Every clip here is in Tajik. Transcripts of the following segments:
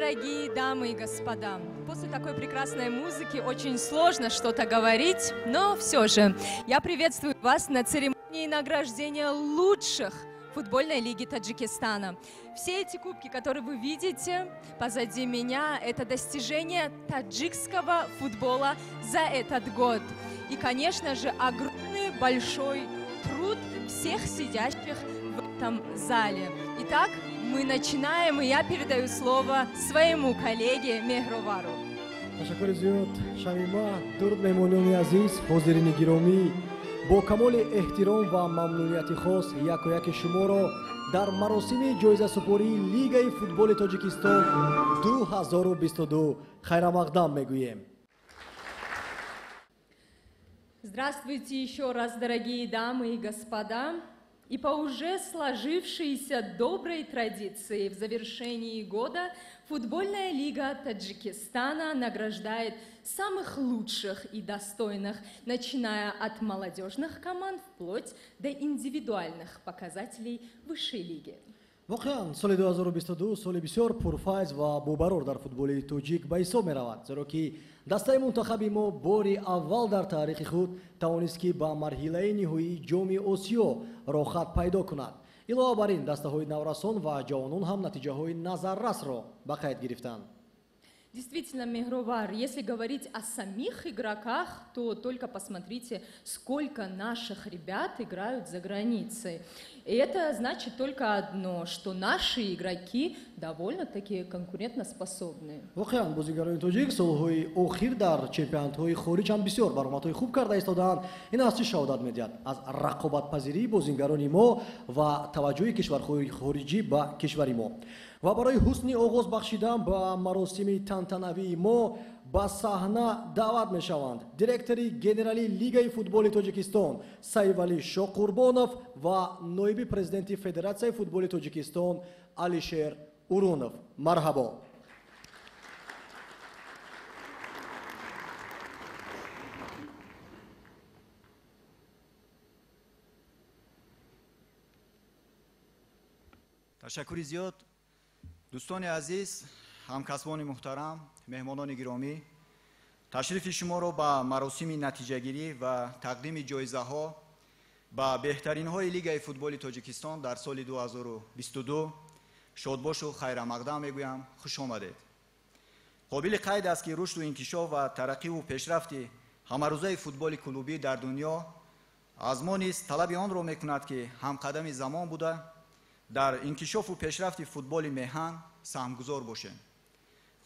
Дорогие дамы и господа, после такой прекрасной музыки очень сложно что-то говорить, но все же я приветствую вас на церемонии награждения лучших футбольной лиги Таджикистана. Все эти кубки, которые вы видите позади меня, это достижение таджикского футбола за этот год. И, конечно же, огромный большой труд всех сидящих в этом зале. Итак, мы начинаем, и я передаю слово своему коллеге Мехровару. Ташаккури зиёд, Шамима. Дуруд, меҳмонони азиз, ҳозирини гиромӣ. Бо камоли эҳтиром ва мамнунияти хос яку яки шуморо дар маросими ҷоизасупории Лигаи футболи Тоҷикистон 2022 хайрамақдам мегӯем. Здравствуйте еще раз, дорогие дамы и господа. И по уже сложившейся доброй традиции в завершении года футбольная лига Таджикистана награждает самых лучших и достойных, начиная от молодежных команд вплоть до индивидуальных показателей высшей лиги. Воқеан, соли 2022 соли бисёр пурфайз ва бобарор дар футболи тоҷик ба ҳисоб меравад, зеро ки дастаи мунтахаби мо бори аввал дар таърихи худ тавонист, ки ба марҳилаи ниҳоии Ҷоми Осиё роҳхат пайдо кунад. Илова бар ин, дастаҳои наврасон ва ҷавонон ҳам натиҷаҳои назаррасро ба қайд гирифтанд. Действительно, Мехровар, если говорить о самих игроках, то только посмотрите, сколько наших ребят играют за границей. И это значит только одно, что наши игроки довольно-таки конкурентоспособны. Воқеан, бозигарони тоҷик солҳои охир дар чемпионатҳои хориҷ ҳам бисёр баромадҳои хуб карда истодаанд. Ин аз чӣ шаҳодат медиҳад? Аз рақобатпазирии бозигарони мо ва таваҷҷӯҳи кишварҳои хориҷӣ ба кишвари мо. Ва барои ҳусни оғоз бахшидан ба маросими тантанавии мо ба саҳна даъват мешаванд директори генералии Лигаи футболи Тоҷикистон Саивалӣ Шоқурбонов ва ноиби президенти Федератсияи футболи Тоҷикистон Алишер Урунов. Марҳабо! Ташаккури зиёд. Дӯстони азиз, ҳамкасбони муҳтарам, меҳмонони гиромӣ, ташрифи шуморо ба маросими натиҷагирӣ ва тақдими ҷоизаҳо ба беҳтаринҳои Лигаи футболи Тоҷикистон дар соли 2022 шодбошу хайрамақдам мегӯям. Хуш омадед. Қобили қайд аст, ки рушду инкишоф ва тараққиву пешрафти ҳамарӯзаи футболи клубӣ дар дунё аз мо низ талаби онро мекунад, ки ҳамқадами замон буда, дар инкишофу пешрафти футболи меҳан саҳмгузор бошем.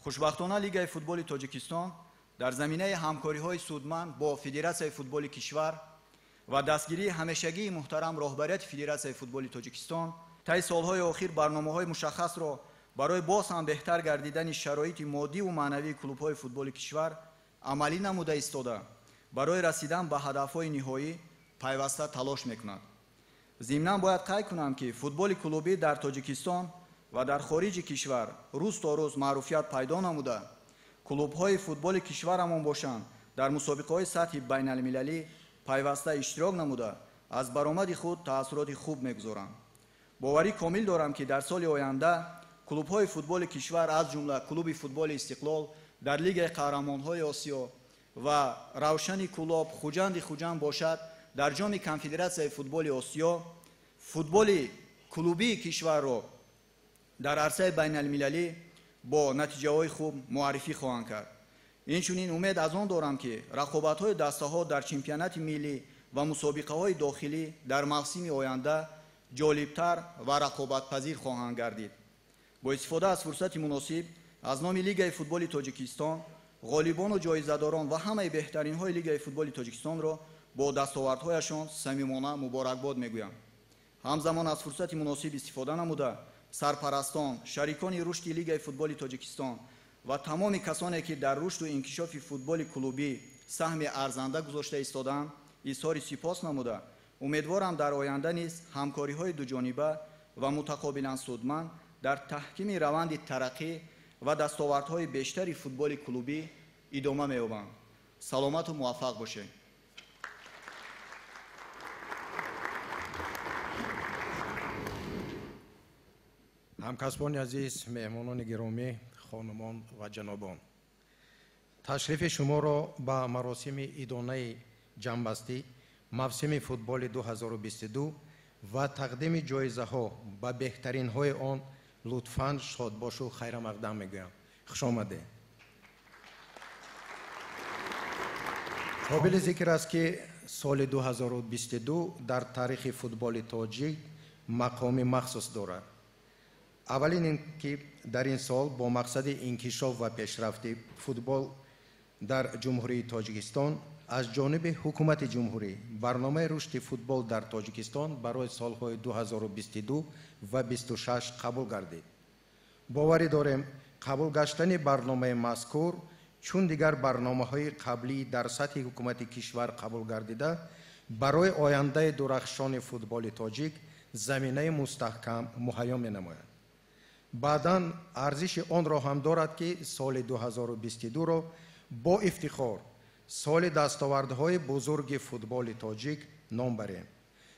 Хушбахтона, Лигаи футболи Тоҷикистон дар заминаи ҳамкориҳои судманд бо Федератсияи футболи кишвар ва дастгирии ҳамешагии муҳтарам роҳбарияти Федератсияи футболи Тоҷикистон таи солҳои охир барномаҳои мушаххасро барои боз ҳам беҳтар гардидани шароити моддиву маънавии клубҳои футболи кишвар амалӣ намуда истода, барои расидан ба ҳадафҳои ниҳоӣ пайваста талош мекунад. Зимнан бояд қайд кунам, ки футболи клубӣ дар Тоҷикистон ва дар хориҷи кишвар рӯз то рӯз маъруфият пайдо намуда, клубҳои футболи кишварамон бошанд, дар мусобиқаҳои сатҳи байналмилалӣ пайваста иштирок намуда, аз баромади худ таассуроти хуб мегузоранд. Боварӣ комил дорам, ки дар соли оянда клубҳои футболи кишвар, аз ҷумла клуби футболи Истиқлол дар Лигаи қаҳрамонҳои Осиё ва Равшани Кӯлоб, Хуҷанди Хуҷанд бошад дар Ҷоми Конфедератсияи футболи Осиё, футболи клубии кишварро дар арсаи байналмилалӣ бо натиҷаҳои хуб муаррифӣ хоҳанд кард. Инчунин умед аз он дорам, ки рақобатҳои дастаҳо дар чемпионати миллӣ ва мусобиқаҳои дохилӣ дар мавсими оянда ҷолибтар ва рақобатпазир хоҳанд гардид. Бо истифода аз фурсати муносиб аз номи Лигаи футболи Тоҷикистон ғолибону ҷоизадорон ва ҳамаи беҳтаринҳои Лигаи футболи Тоҷикистонро бо дастовардҳояшон самимона муборакбод мегӯям. Ҳамзамон аз фурсати муносиб истифода намуда, сарпарастон, шарикони рушди Лигаи футболи Тоҷикистон ва тамоми касоне, ки дар рушду инкишофи футболи клубӣ саҳми арзанда гузошта истодаанд, изҳори сипос намуда, умедворам дар оянда низ ҳамкориҳои дуҷониба ва мутақобилан судманд дар таҳкими раванди тараққӣ ва дастовардҳои бештари футболи клубӣ идома меёбанд. Саломату муваффақ бошед. Ҳамкасбони азиз, меҳмонони гиромӣ, Хонумон ва ҷанобон, ташрифи шуморо ба маросими идонаи ҷамъбастӣ мавсими футболи 2022 ва тақдими ҷоизаҳо ба беҳтаринҳои он лутфан шодбошу хайрамақдам мегӯям. Хушомадед. Қобили зикр аст, ки соли 2022 дар таърихи футболи тоҷик мақоми махсус дорад. Аввалин ин ки дар ин сол бо мақсади инкишоф ва пешрафти футбол дар Ҷумҳурии Тоҷикистон аз ҷониби ҳукумати ҷумҳурӣ барномаи рушди футбол дар Тоҷикистон барои солҳои 2022 ва 26 қабул гардид. Боварӣ дорем, қабул гаштани барномаи мазкур чун дигар барномаҳои қаблӣ дар сатҳи ҳукумати кишвар қабул гардида, барои ояндаи дурахшони футболи тоҷик заминаи мустаҳкам муҳайё менамояд. Баъдан арзиши онро ҳам дорад, ки соли 2022-ро бо ифтихор соли дастовардҳои бузурги футболи тоҷик ном барем.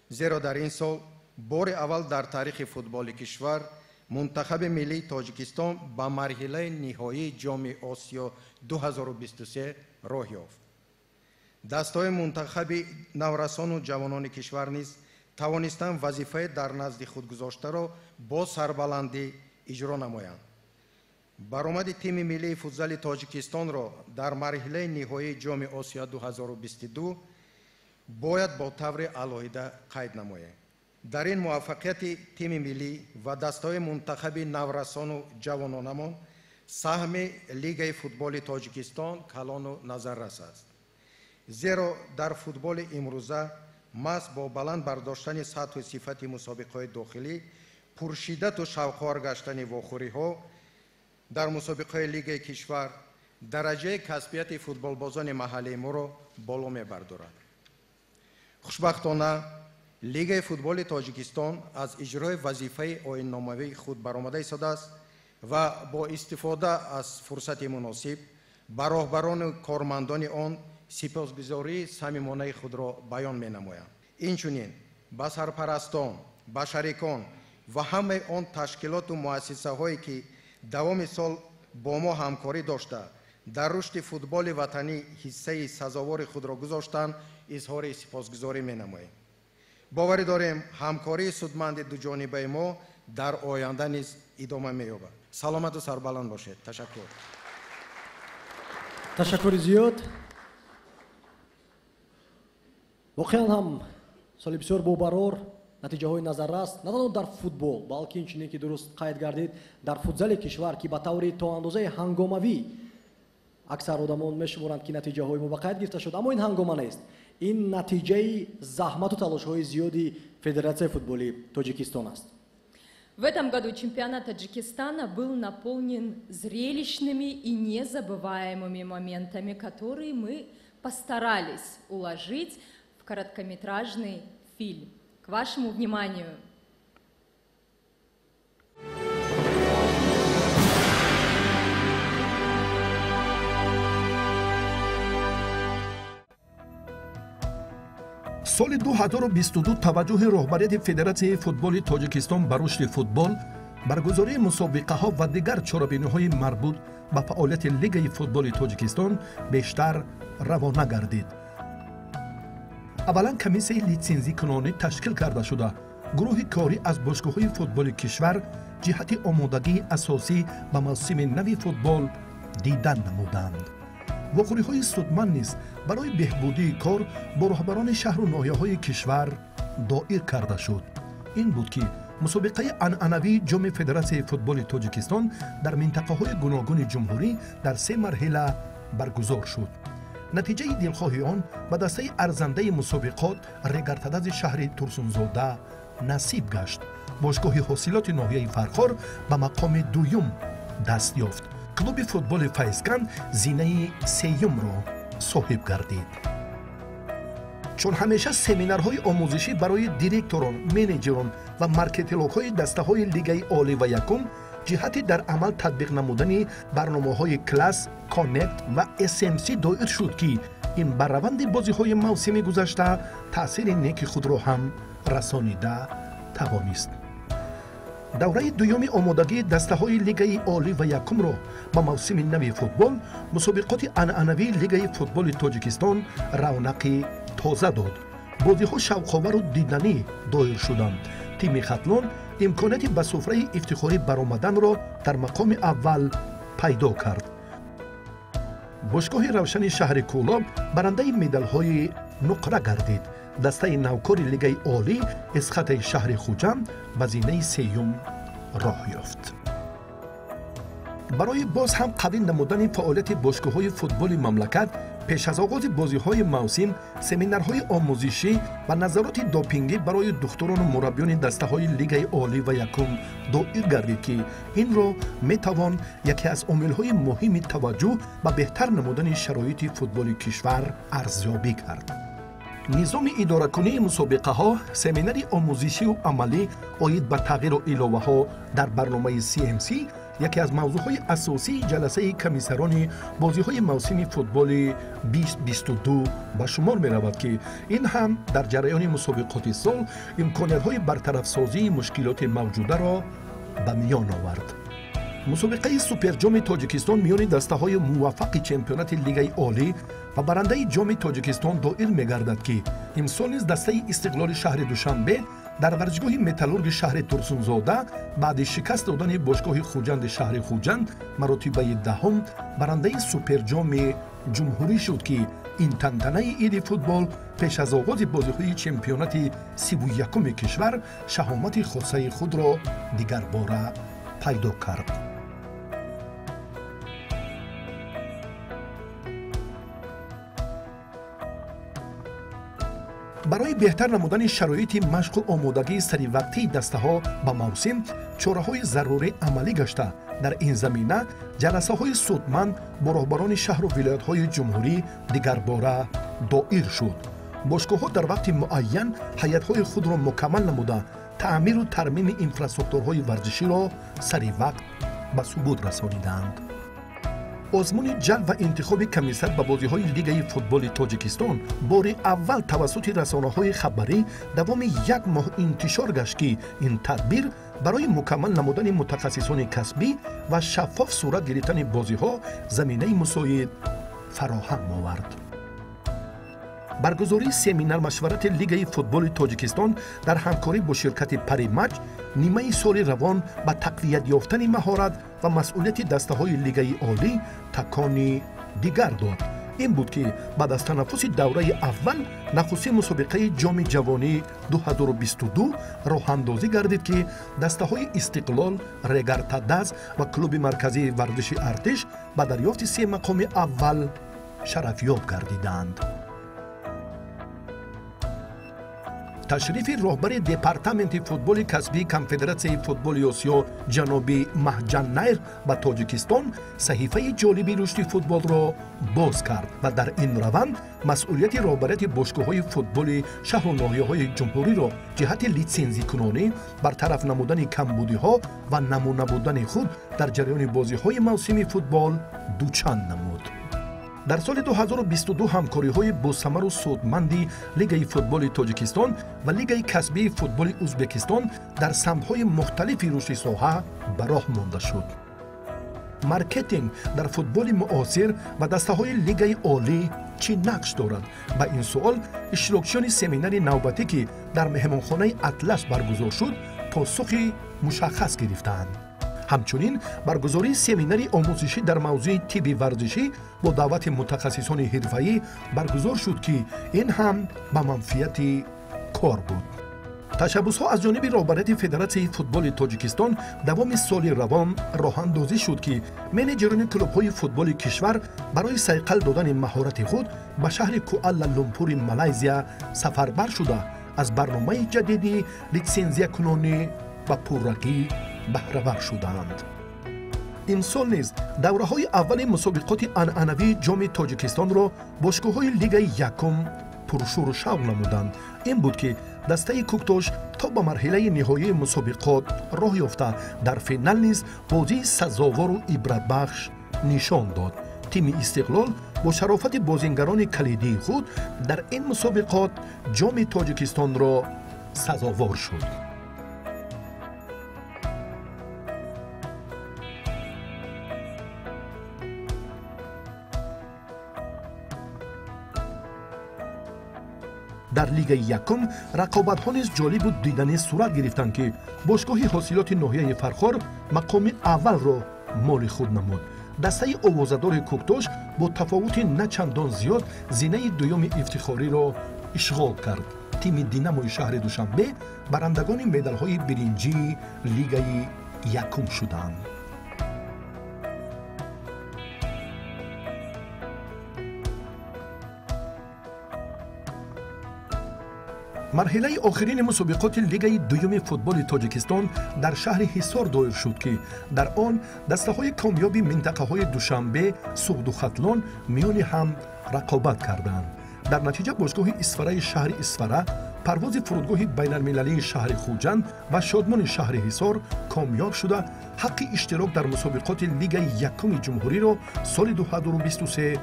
Зеро дар ин сол бори аввал дар таърихи футболи кишвар мунтахаби миллии Тоҷикистон ба марҳилаи ниҳоии Ҷоми Осиё 2023 роҳ ёфт. Дастҳои мунтахаби наврасону ҷавонони кишвар низ тавонистанд вазифаи дар назди худ гузоштаро бо сарбаландӣ иҷро намоянд. Баромади тими миллии футзали Тоҷикистонро дар марҳилаи ниҳоии Ҷоми Осиё 2022 бояд бо таври алоҳида қайд намоем. Дар ин муваффақияти тими миллӣ ва дастҳои мунтахаби наврасону ҷавононамон саҳми Лигаи футболи Тоҷикистон калону назаррас аст. Зеро дар футболи имрӯза маҳз бо баланд бардоштани сатҳу сифати мусобиқаҳои дохилӣ, пуршиддату шавқовар гаштани вохӯриҳо дар мусобиқаҳои лигаи кишвар дараҷаи касбияти футболбозони маҳаллии моро боло мебардорад. Хушбахтона, Лигаи футболи Тоҷикистон аз иҷрои вазифаи оинномавии худ баромада истодааст ва бо истифода аз фурсати муносиб ба роҳбарону кормандони он сипосгузории самимонаи худро баён менамоям. Инчунин ба сарпарастон, ба шарикон ва ҳамаи он ташкилоту муассисаҳое, ки давоми сол бо мо ҳамкорӣ дошта, дар рушди футболи ватанӣ ҳиссаи сазовори худро гузоштанд, изҳори сипосгузорӣ менамоем. Боварӣ дорем, ҳамкории судманди дуҷонибаи мо дар оянда низ идома меёбад. Саломату сарбаланд бошед. Ташаккур. Ташаккури зиёд. Воқеан ҳам соли бисёр бобарор, натиҷаҳои назаррас на танҳо дар футбол, балки инчунин, ки дуруст қайд гардид, дар футзали кишвар, ки ба таври то андозаи ҳангомавӣ аксар одамон мешуморанд, ки натиҷаҳои мо ба қайд гирифта шуд, аммо ин ҳангома нест. Ин натиҷаи заҳмату талошҳои зиёди Федератсияи футболи Тоҷикистон аст. В этом году чемпионат Таджикистана был наполнен зрелищными и незабываемыми моментами, которые мы постарались уложить в короткометражный фильм. К вашему вниманию! Соли 2022 таваҷҷӯҳи роҳбарияти Федератсияи футболи Тоҷикистон ба рушди футбол, баргузории мусобиқаҳо ва дигар чорабиниҳои марбут ба фаъолияти Лигаи футболи Тоҷикистон бештар равона гардид. Аввалан комиссияи литсензикунонӣ ташкил карда шуда, гурӯҳи корӣ аз бошгоҳҳои футболи кишвар ҷиҳати омодагии асосӣ ба мавсими нави футбол дидан намуданд. Вохӯриҳои судманд низ барои беҳбудии кор бо роҳбарони шаҳру ноҳияҳои кишвар доир карда шуд. Ин буд, ки мусобиқаи анъанавии Ҷоми Федератсияи футболи Тоҷикистон дар минтақаҳои гуногуни ҷумҳурӣ дар се марҳила баргузор шуд. Натиҷаи дилхоҳи он ба дастаи арзандаи мусобиқот Регартадази шаҳри Турсунзода насиб гашт. Бошгоҳи ҳосилоти ноҳияи Фархор ба мақоми дуюм даст ёфт. Клуби футболи Файзканд зинаи сеюмро соҳиб гардид. Чун ҳамеша семинарҳои омӯзишӣ барои директорон, менеҷерон ва маркетологҳои дастаҳои Лигаи олӣ ва якум ҷиҳати дар амал татбиқ намудани барномаҳои Класс, Коннект ва СМС доир шуд, ки ин ба раванди бозиҳои мавсими гузашта таъсири неки худро ҳам расонида тавонист. Давраи дуюми омодагии дастаҳои Лигаи олӣ ва якумро ба мавсими нави футбол мусобиқоти анъанавии Лигаи футболи Тоҷикистон равнақи тоза дод. Бозиҳо шавқовару диданӣ доир шуданд. Тими Хатлон имконияти ба суфраи ифтихорӣ баромаданро дар мақоми аввал пайдо кард. Бошгоҳи Равшани шаҳри Кӯлоб барандаи медалҳои нуқра гардид. Дастаи навкори Лигаи олӣ Эсхатаи шаҳри Хуҷанд ба зинаи сеюм роҳ ёфт. Барои боз ҳам қавӣ намудани фаъолияти бошгоҳҳои футболи мамлакат пеш аз оғози бозиҳои мавсим семинарҳои омӯзишӣ ва назароти допингӣ барои духтурону мураббиёни дастаҳои Лигаи олӣ ва якум доир гардид, ки инро метавон яке аз омилҳои муҳими таваҷҷӯҳ ба беҳтар намудани шароити футболи кишвар арзёбӣ кард. Низоми идоракунии мусобиқаҳо, семинари омӯзишиву амалӣ оид ба тағйиру иловаҳо дар барномаи CMC яке аз мавзӯъҳои асосии ҷаласаи комиссарони бозиҳои мавсими футболи 2022 ба шумор меравад, ки ин ҳам дар ҷараёни мусобиқоти сол имкониятҳои бартарафсозии мушкилоти мавҷударо ба миён овард. Мусобиқаи Суперҷоми Тоҷикистон миёни дастаҳои муваффақи чемпионати Лигаи олӣ ва барандаи Ҷоми Тоҷикистон доир мегардад, ки имсол низ дастаи Истиқлоли шаҳри Душанбе дар варзишгоҳи Металлурги шаҳри Турсунзода баъди шикаст додани бошгоҳи Хуҷанди шаҳри Хуҷанд маротибаи даҳум барандаи Суперҷоми ҷумҳурӣ шуд, ки ин тантанаи иди футбол пеш аз оғози бозиҳои чемпионати 31-уми кишвар шаҳомати хосаи худро дигарбора пайдо кард. Барои беҳтар намудани шароити машқу омодагии саривақтии дастаҳо ба мавсим чораҳои зарурӣ амалӣ гашта, дар ин замина ҷаласаҳои судманд бо роҳбарони шаҳру вилоятҳои ҷумҳурӣ дигарбора доир шуд. Бошгоҳҳо дар вақти муайян ҳайатҳои худро мукаммал намуда, таъмиру тармими инфраструктурҳои варзиширо сари вақт ба субут расониданд. Озмуни ҷалб ва интихоби комиссар ба бозиҳои Лигаи футболи Тоҷикистон бори аввал тавассути расонаҳои хабарӣ давоми як моҳ интишор гашт, ки ин тадбир барои мукаммал намудани мутахассисони касбӣ ва шаффоф сурат гирифтани бозиҳо заминаи мусоид фароҳам овард. Баргузории семинар-машварати Лигаи футболи Тоҷикистон дар ҳамкорӣ бо ширкати Паримач нимаи соли равон ба тақвият ёфтани маҳорат ва масъулияти дастаҳои Лигаи олӣ такони дигар дод. Ин буд, ки баъд аз танаффуси давраи аввал нахустин мусобиқаи Ҷоми ҷавонӣ 2022 роҳандозӣ гардид, ки дастаҳои Истиқлол, Регартадаз ва клуби марказии варзиши Артиш ба дарёфти се мақоми аввал шарафёб гардиданд. Ташрифи роҳбари департаменти футболи касбии Конфедератсияи футболи Осиё ҷаноби Маҳҷан Найр ба Тоҷикистон саҳифаи ҷолиби рушди футболро боз кард ва дар ин раванд масъулияти роҳбарияти бошгоҳҳои футболи шаҳру ноҳияҳои ҷумҳуриро ҷиҳати литсензикунонӣ, бартараф намудани камбудиҳо ва намуна будани худ дар ҷараёни бозиҳои мавсими футбол дучанд намуд. Дар соли 2022 ҳамкориҳои босамару судманди Лигаи футболи Тоҷикистон ва Лигаи касбии футболи Ӯзбекистон дар самтҳои мухталифи рушди соҳа ба роҳ монда шуд. Маркетинг дар футболи муосир ва дастаҳои Лигаи олӣ чӣ нақш дорад? Ба ин суол иштирокчиёни семинари навбатӣ, ки дар меҳмонхонаи Атлас баргузор шуд, посухи мушаххас гирифтаанд. Ҳамчунин баргузории семинари омӯзишӣ дар мавзӯи тибби варзишӣ бо даъвати мутахассисони ҳирфаӣ баргузор шуд, ки ин ҳам ба манфиати кор буд. Ташаббусҳо аз ҷониби роҳбарияти Федератсияи футболи Тоҷикистон давоми соли равон роҳандозӣ шуд, ки менеҷерони клубҳои футболи кишвар барои сайқал додани маҳорати худ ба шаҳри Куала Лумпури Малайзия сафарбар шуда, аз барномаи ҷадиди литсензиякунонӣ ба пуррагӣ баҳравар шуданд. Имсол низ давраҳои аввали мусобиқоти анъанавии Ҷоми Тоҷикистонро бошгоҳҳои Лигаи якум пуршӯру шавқ намуданд. Ин буд, ки дастаи Кӯктош то ба марҳилаи ниҳоии мусобиқот роҳ ёфта, дар финал низ бозии сазовору ибратбахш нишон дод. Тими Истиқлол бо шарофати бозингарони калидии худ дар ин мусобиқот Ҷоми Тоҷикистонро сазовор шуд. Дар лигаи якум рақобатҳо низ ҷолибу диданӣ сурат гирифтанд, ки бошгоҳи ҳосилоти ноҳияи Фархор мақоми аввалро моли худ намуд. Дастаи овозадори Кӯктош бо тафовути на чандон зиёд зинаи дуюми ифтихориро ишғол кард. Тими Динамои шаҳри Душанбе барандагони медалҳои биринҷии лигаи якум шуданд. Марҳилаи охирини мусобиқоти лигаи дуюми футболи Тоҷикистон дар шаҳри Ҳисор доир шуд, ки дар он дастаҳои комёби минтақаҳои Душанбе, Суғду Хатлон миёни ҳам рақобат карданд. Дар натиҷа бошгоҳи Исфараи шаҳри Исфара, парвози фурудгоҳи байналмилалии шаҳри Хуҷанд ва Шодмони шаҳри Ҳисор комёб шуда, ҳаққи иштирок дар мусобиқоти лигаи якуми ҷумҳуриро соли 2023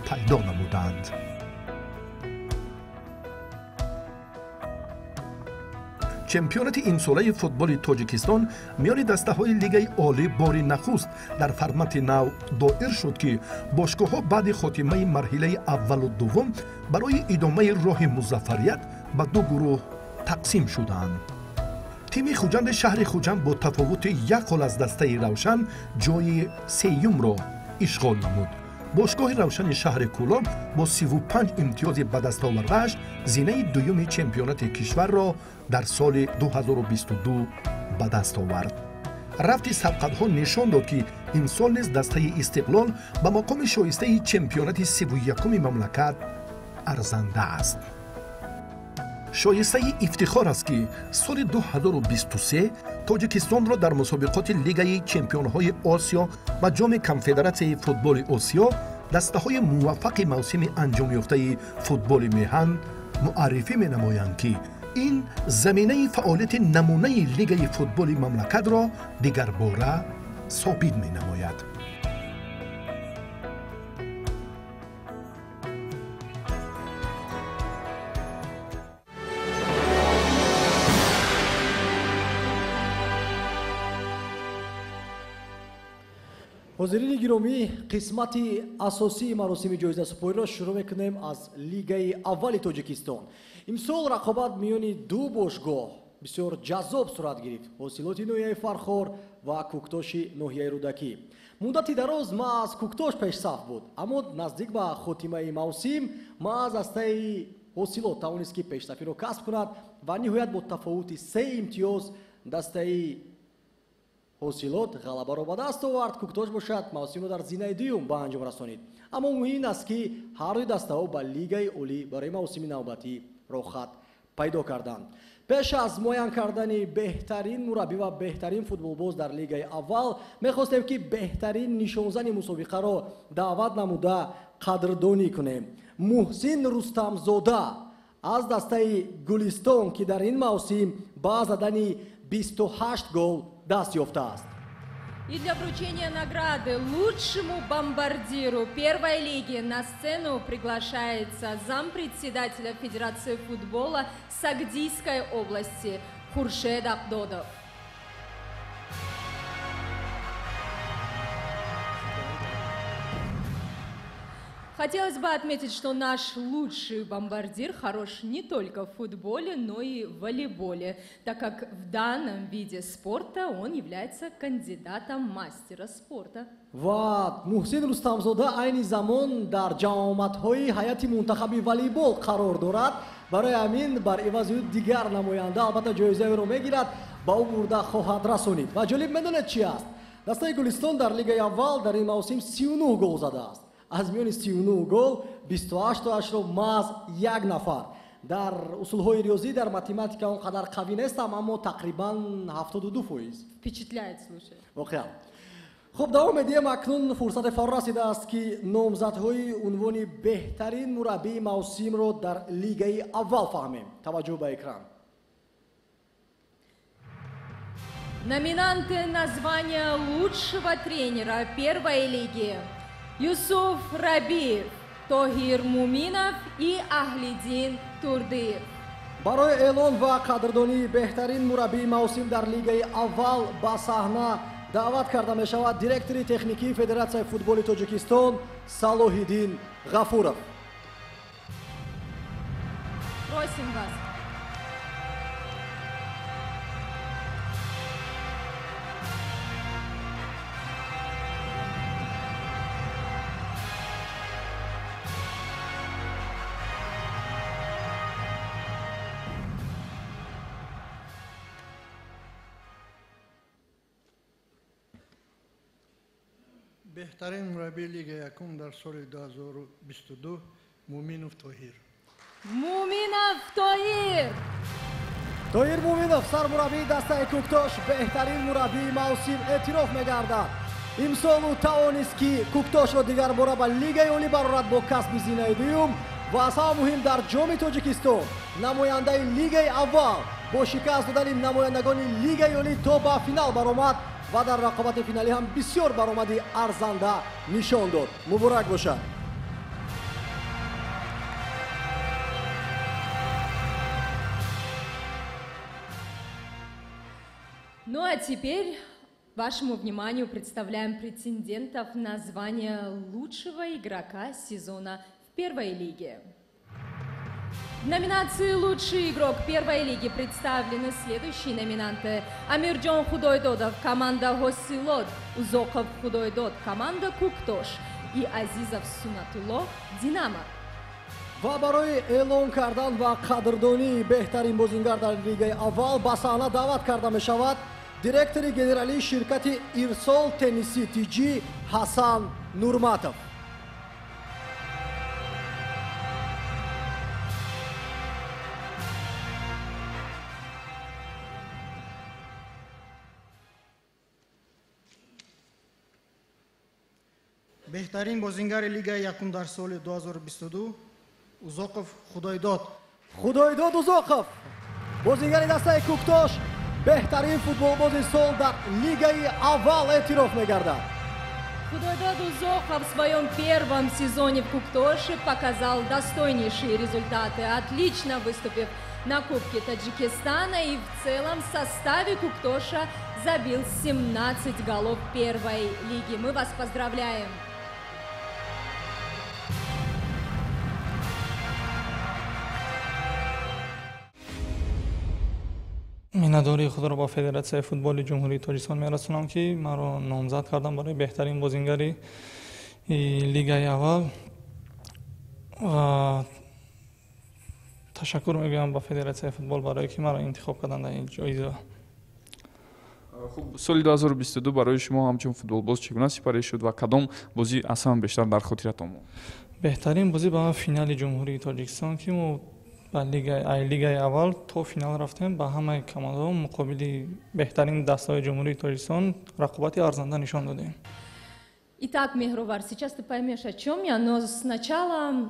пайдо намуданд. Чемпионати имсолаи футболи Тоҷикистон миёни дастаҳои лигаи олӣ бори нахуст дар формати нав доир шуд, ки бошгоҳҳо баъди хотимаи марҳилаи аввалу дуввум барои идомаи роҳи музаффарият ба ду гурӯҳ тақсим шуданд. Тими Хуҷанди шаҳри Хуҷанд бо тафовути як хол аз дастаи Равшан ҷои сеюмро ишғол намуд. Бошгоҳи Равшани шаҳри Кӯлоб бо 35 имтиёзи ба даст овардааш зинаи дуюми чемпионати кишварро дар соли 2022 ба даст овард. Рафти сабқатҳо нишон дод, ки имсол низ дастаи Истиқлол ба мақоми шоистаи чемпионати 31-уми мамлакат арзанда аст. Шоистаи ифтихор аст, ки соли 2023 Тоҷикистонро дар мусобиқоти лигаи чемпионҳои Осиё ва ҷоми Конфедератсияи футболи Осиё дастаҳои муваффақи мавсими анҷомёфтаи футболи меҳан муаррифӣ менамоянд, ки ин заминаи фаъолияти намунаи лигаи футболи мамлакатро дигарбора собит менамояд. Ҳозирини гиромӣ, қисмати асосии маросими ҷоизасупориро шурӯъ мекунем аз лигаи аввали Тоҷикистон. Имсол рақобат миёни ду бошгоҳ бисёр ҷаззоб сурат гирифт: ҳосилоти ноҳияи Фархор ва Кӯктоши ноҳияи Рӯдакӣ. Муддати дароз маҳз Кӯктош пешсаф буд, аммо наздик ба хотимаи мавсим маҳз дастаи ҳосилот тавонист, ки пешсафиро касб кунад ва ниҳоят бо тафовути се имтиёз дастаи ҳосилот ғалабаро ба даст овард. Кӯктош бошад мавсимро дар зинаи дуюм ба анҷом расонид. Аммо муҳим ин аст, ки ҳар дуи дастаҳо ба лигаи олӣ барои мавсими навбатӣ роҳхат пайдо карданд. Пеш аз муайян кардани беҳтарин мураббӣ ва беҳтарин футболбоз дар лигаи аввал мехостем, ки беҳтарин нишонзани мусобиқаро даъват намуда қадрдонӣ кунем. Муҳсин Рустамзода аз дастаи Гулистон, ки дар ин мавсим ба задани 28 гол даст ёфтааст. И для вручения награды лучшему бомбардиру первой лиги на сцену приглашается зампредседателя Федерации футбола Сагдийской области Хуршед Абдодов. Хотелось бы отметить, что наш лучший бомбардир хорош не только в футболе, но и в волейболе, так как в данном виде спорта он является кандидатом мастера спорта. Ва Муҳсин Рустамзода айни замон дар ҷамъомадҳои ҳайати мунтахаби волейбол қарор дорад. Барои ҳамин бар ивази ӯ дигар намоянда албатта ҷоизаеро мегирад, ба ӯ бурда хоҳад расонид. Ва ҷолиб медонед чи аст? Дастаи Гулистон дар лигаи аввал дар ин мавсим 39 гол задааст. Аз миёни 39 гол 28-тоашро маҳз як нафар. Дар усулҳои риёзӣ, дар математика он қадар қавӣ нестам, аммо тақрибан 72%. Впечатляет, слушай. Воқеан. Хуб, давом медиҳем. Акнун фурсате фаро расидааст, ки номзадҳои унвони беҳтарин мураббии мавсимро дар лигаи аввал фаҳмем. Таваҷҷӯҳ ба экран. Номинанты на звание лучшего тренера первой лиги: Юсуф Рабиев, Тоҳир Муминов и Аҳлиддин Турдиев. Барои эълон ва қадрдонии беҳтарин мураббии мавсим дар лигаи аввал ба саҳна даъват карда мешавад директори техникии Федератсияи футболи Тоҷикистон Салоҳиддин Ғафуров. Просим вас. Беҳтарин мураббии лигаи якум дар соли 2022 Муминов Тоҳир. Муминов Тоҳир. Тоҳир Муминов, сармураббии дастаи Куктош, беҳтарин мураббии мавсим эътироф мегардад. Имсол ӯ тавонист, ки Куктошро дигарбора ба лигаи олӣ барорад бо касби зинаи дуюм ва аз ҳама муҳим дар Ҷоми Тоҷикистон намояндаи лигаи аввал бо шикаст додани намояндагони лигаи олӣ то ба финал баромад ва дар рақобати финалӣ ҳам бисёр баромади арзанда нишон дод. Муборак бошад. Ну а теперь вашему вниманию представляем претендентов на звание лучшего игрока сезона в первой лиге. В номинации «Лучший игрок первой лиги» представлены следующие номинанты: Амирджон Худойдодов, команда Хосилот, Узоков Худойдод, команда Куктош и Азизов Сунатулло, Динамо. Ва барои эълон кардан ва қадрдонии беҳтарин бозингар дар лигаи аввал ба саҳна даъват карда мешавад директори генералии ширкати Ирсол Тенниси Тҷ Ҳасан Нурматов. Беҳтарин бозингари лигаи якум дар соли 2022 Узоқов Худойдод. Худойдод Узоқов, бозингари дастаи Куктош, беҳтарин футболбози сол дар лигаи аввал эътироф мегардад. Худойдод Узоқов в своем первом сезоне в Куктоше показал достойнейшие результаты, отлично выступив на Кубке Таджикистана и в целом в составе Куктоша забил 17 голов первой лиги. Мы вас поздравляем! Миннатдории худро ба Федератсияи футболи Ҷумҳурии Тоҷикистон мерасонам, ки маро номзад кардам барои беҳтарин бозингари лигаи аввал ва ташаккур мегӯям ба Федератсияи футбол барое ки маро интихоб карданд дар ин ҷоиза. Хуб, соли 2022 барои шумо ҳамчун футболбоз чӣ гуна сипарӣ шуд ва кадом бозӣ аз ҳама бештар дар хотиратон монд? Беҳтарин бозӣ ба финали Ҷумҳурии Тоҷикистон, ки мо ба лигаи аввал то финал рафтем, ба ҳамаи командаҳо муқобили беҳтарин дастаҳои Ҷумҳурии Тоҷикистон рақобати арзанда нишон додем. Итак, Меҳрувар, сейчас ты поймешь, о чем я, но сначала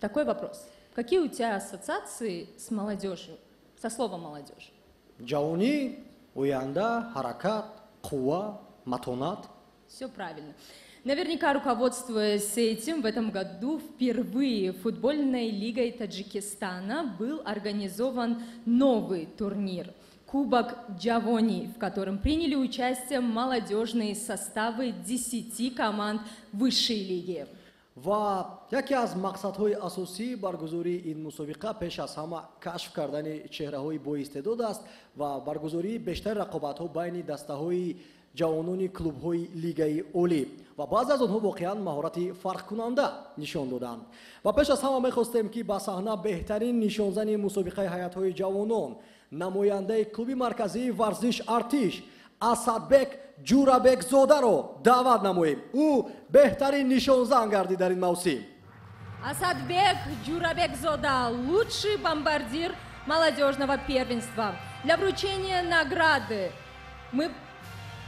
такой вопрос. Какие у тебя ассоциации с молодежью, со словом молодежь? Ҷавонӣ, оянда, ҳаракат, қувва, матонат. Все правильно. Наверняка, руководствуясь этим, в этом году впервые футбольной лигой Таджикистана был организован новый турнир «Кубок Джавони», в котором приняли участие молодежные составы 10 команд высшей лиги. Ва яке аз мақсадҳои асосии баргузории ин мусобиқа пеш аз ҳама кашф кардани чеҳраҳои боистеъдод аст ва баргузории бештари рақобатҳо байни дастаҳои ҷавонони клубҳои лигаи олӣ ва баъзе аз онҳо воқеан маҳорати фарқкунанда нишон доданд. Ва пеш аз ҳама мехостем, ки ба саҳна беҳтарин нишонзани мусобиқаи ҳайатҳои ҷавонон, намояндаи клуби марказии варзиш Артиш Асадбек Ҷурабекзодаро даъват намоем. Ӯ беҳтарин нишонзан гардид дар ин мавсим. Асадбек Ҷурабекзода, лучший бомбардир молодежного первенства. Для вручения награды мы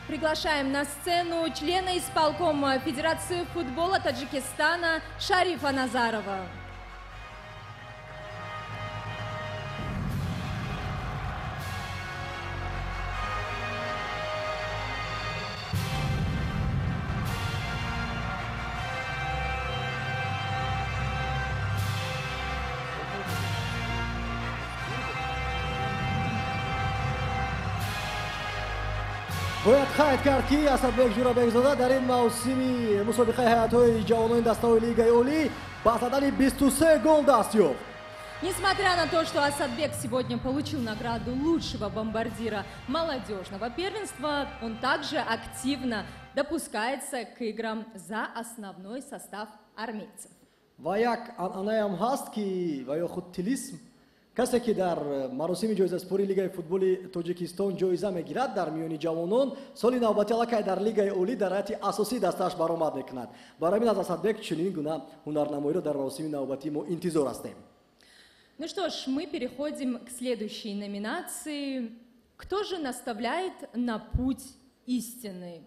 приглашаем на сцену члена исполкома Федерации футбола Таджикистана Шарифа Назарова. Бояд қайд кард, ки Асадбек Ҷурабекзода дар ин мавсими мусобиқаи ҳайатҳои ҷавонони дастаҳои лигаи олӣ ба задани 23 гол даст ёфт. Несмотря на то, что Асадбек сегодня получил награду лучшего бомбардира молодежного первенства, он также активно допускается к играм за основной состав армейцев. Ва як анъанаям ҳаст, ки ва ё худ тилисм, касе ки дар маросими ҷоизаспории Лигаи футболи Тоҷикистон ҷоиза мегирад дар миёни ҷавонон, соли навбатӣ аллакай дар Лигаи Олӣ дар ҳайати асосии дастааш баромад мекунад. Барои ҳамин аз Асадбек чунин гуна ҳунарнамоиро дар маросими навбатӣ мо интизор ҳастем. Ну что ж, мы переходим к следующей номинации. Кто же наставляет на путь истины?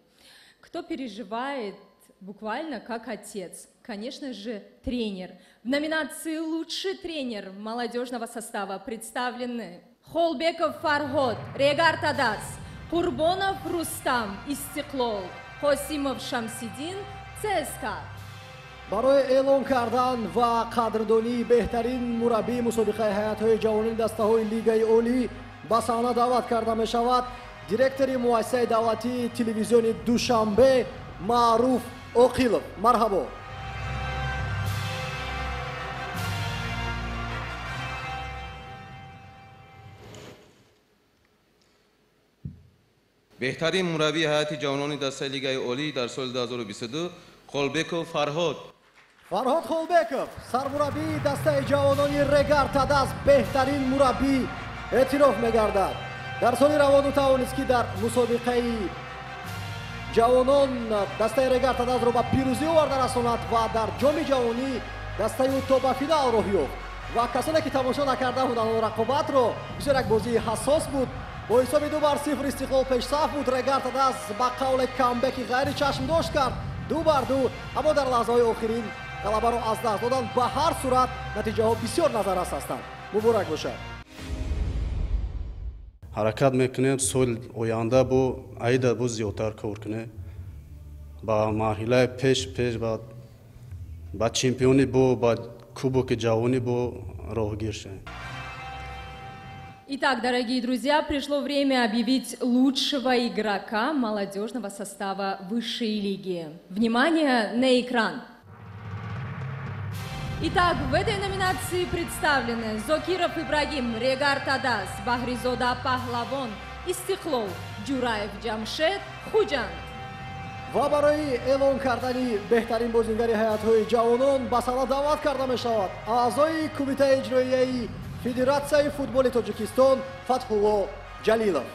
Кто переживает буквально как отец? Конечно же, тренер. В номинации «Лучший тренер молодежного состава» представлены Холбеков Фарход, Регар Тадас, Курбонов Рустам, Истиклол, Қосимов Шамсидин, ЦСКА. Барои эълон кардан ва қадрдонии беҳтарин мураббии мусобиқаи ҳайатҳои ҷавонии дастаҳои Лигаи Олӣ ба саҳна даъват карда мешавад директори муассисаи давлатии телевизиони Душанбе Маъруф Оқилов. Марҳабо. Беҳтарин мураббии ҳайати ҷавонони дастаи Лигаи Олӣ дар соли 2022 Холбеков Фарҳод. Фарҳод Холбеков, сармураббии дастаи ҷавонони Регар Тадас, беҳтарин мураббӣ эътироф мегардад. Дар соли равон ӯ тавонист, ки дар мусобиқаи ҷавонон дастаи Регар Тадасро ба пирӯзӣ оварда расонад ва дар ҷоми ҷавонӣ дастаи ӯ то ба финал роҳ ёфт. Ва касоне ки тамошо накарда буданд он рақобатро, бисёр як бозии ҳассос буд. Бо ҳисоби 2-0 Истиқлол пешсаф буд. Регар Тадас ба қавле камбеки ғайричашмдошт кард, 2-2, аммо дар лаҳзаҳои охирин ғалабаро аз даст доданд. Ба ҳар сурат натиҷаҳо бисёр назаррас ҳастанд. Муборак бошад. Ҳаракат мекунем, соли оянда бо аида бо зиёдтар кор кунем, ба марҳилаи пеш пеш, ба чемпионӣ, бо ба кубоки ҷавонӣ бо роҳгир шавем. Итак, дорогие друзья, пришло время объявить лучшего игрока молодежного состава высшей лиги. Внимание на экран! Итак, в этой номинации представлены Зокиров Ибрагим, Регар Тадас, Бахризода Пахлавон, Истиклол, Джураев Джамшед, Худжанд. Ва барои эълон кардани беҳтарин бозингари ҳайатҳои ҷавонон ба саҳна даъват карда мешавад аъзои кумитаи иҷроияи Федератсияи футболи Тоҷикистон Фатҳулло Ҷалилов.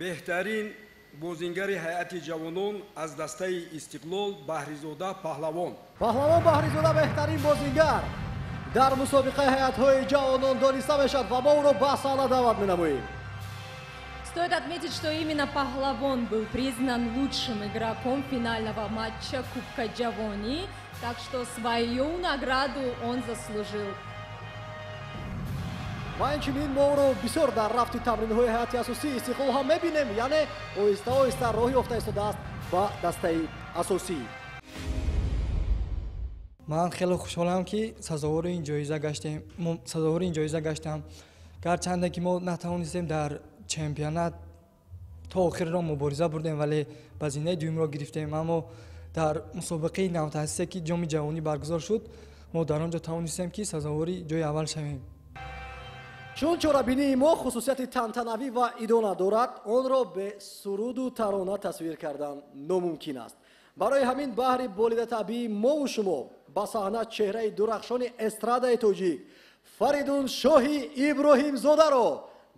Беҳтарин бозингари ҳайати ҷавонон аз дастаи Истиқлол Баҳризода Паҳлавон. Паҳлавон Баҳризода беҳтарин бозингар дар мусобиқаи ҳайатҳои ҷавонон дониста мешавад ва мо ӯро ба саҳна даъват менамоем. Стоит отметить, что именно Пахлавон был признан лучшим игроком финального матча Кубка Джавони, так что свою награду он заслужил. Ва инчунин мо ӯро бисёр дар рафти тамринҳои ҳайати асосии Истиқлол ҳам мебинем, яъне оҳиста оҳиста роҳ ёфта истодааст ба дастаи асосӣ. Ман хеле хушҳолам, ки сазовори ин ҷоиза гаштем, сазовори ин ҷоиза гаштам. Гарчанде ки мо натавонистем дар чемпионат то охирро мубориза бурдем, вале ба зинаи дуюмро гирифтем, аммо дар мусобиқаи навтаъсисе, ки ҷоми ҷавонӣ баргузор шуд, мо дар он ҷо тавонистем, ки сазовори ҷои аввал шавем. Чун чорабинии мо хусусияти тантанавӣ ва идона дорад, онро бе суруду тарона тасвир кардан номумкин аст. Барои ҳамин баҳри болидатабъии мову шумо ба саҳна чеҳраи дурахшони эстрадаи тоҷик Фаридун Шоҳи Иброҳимзодаро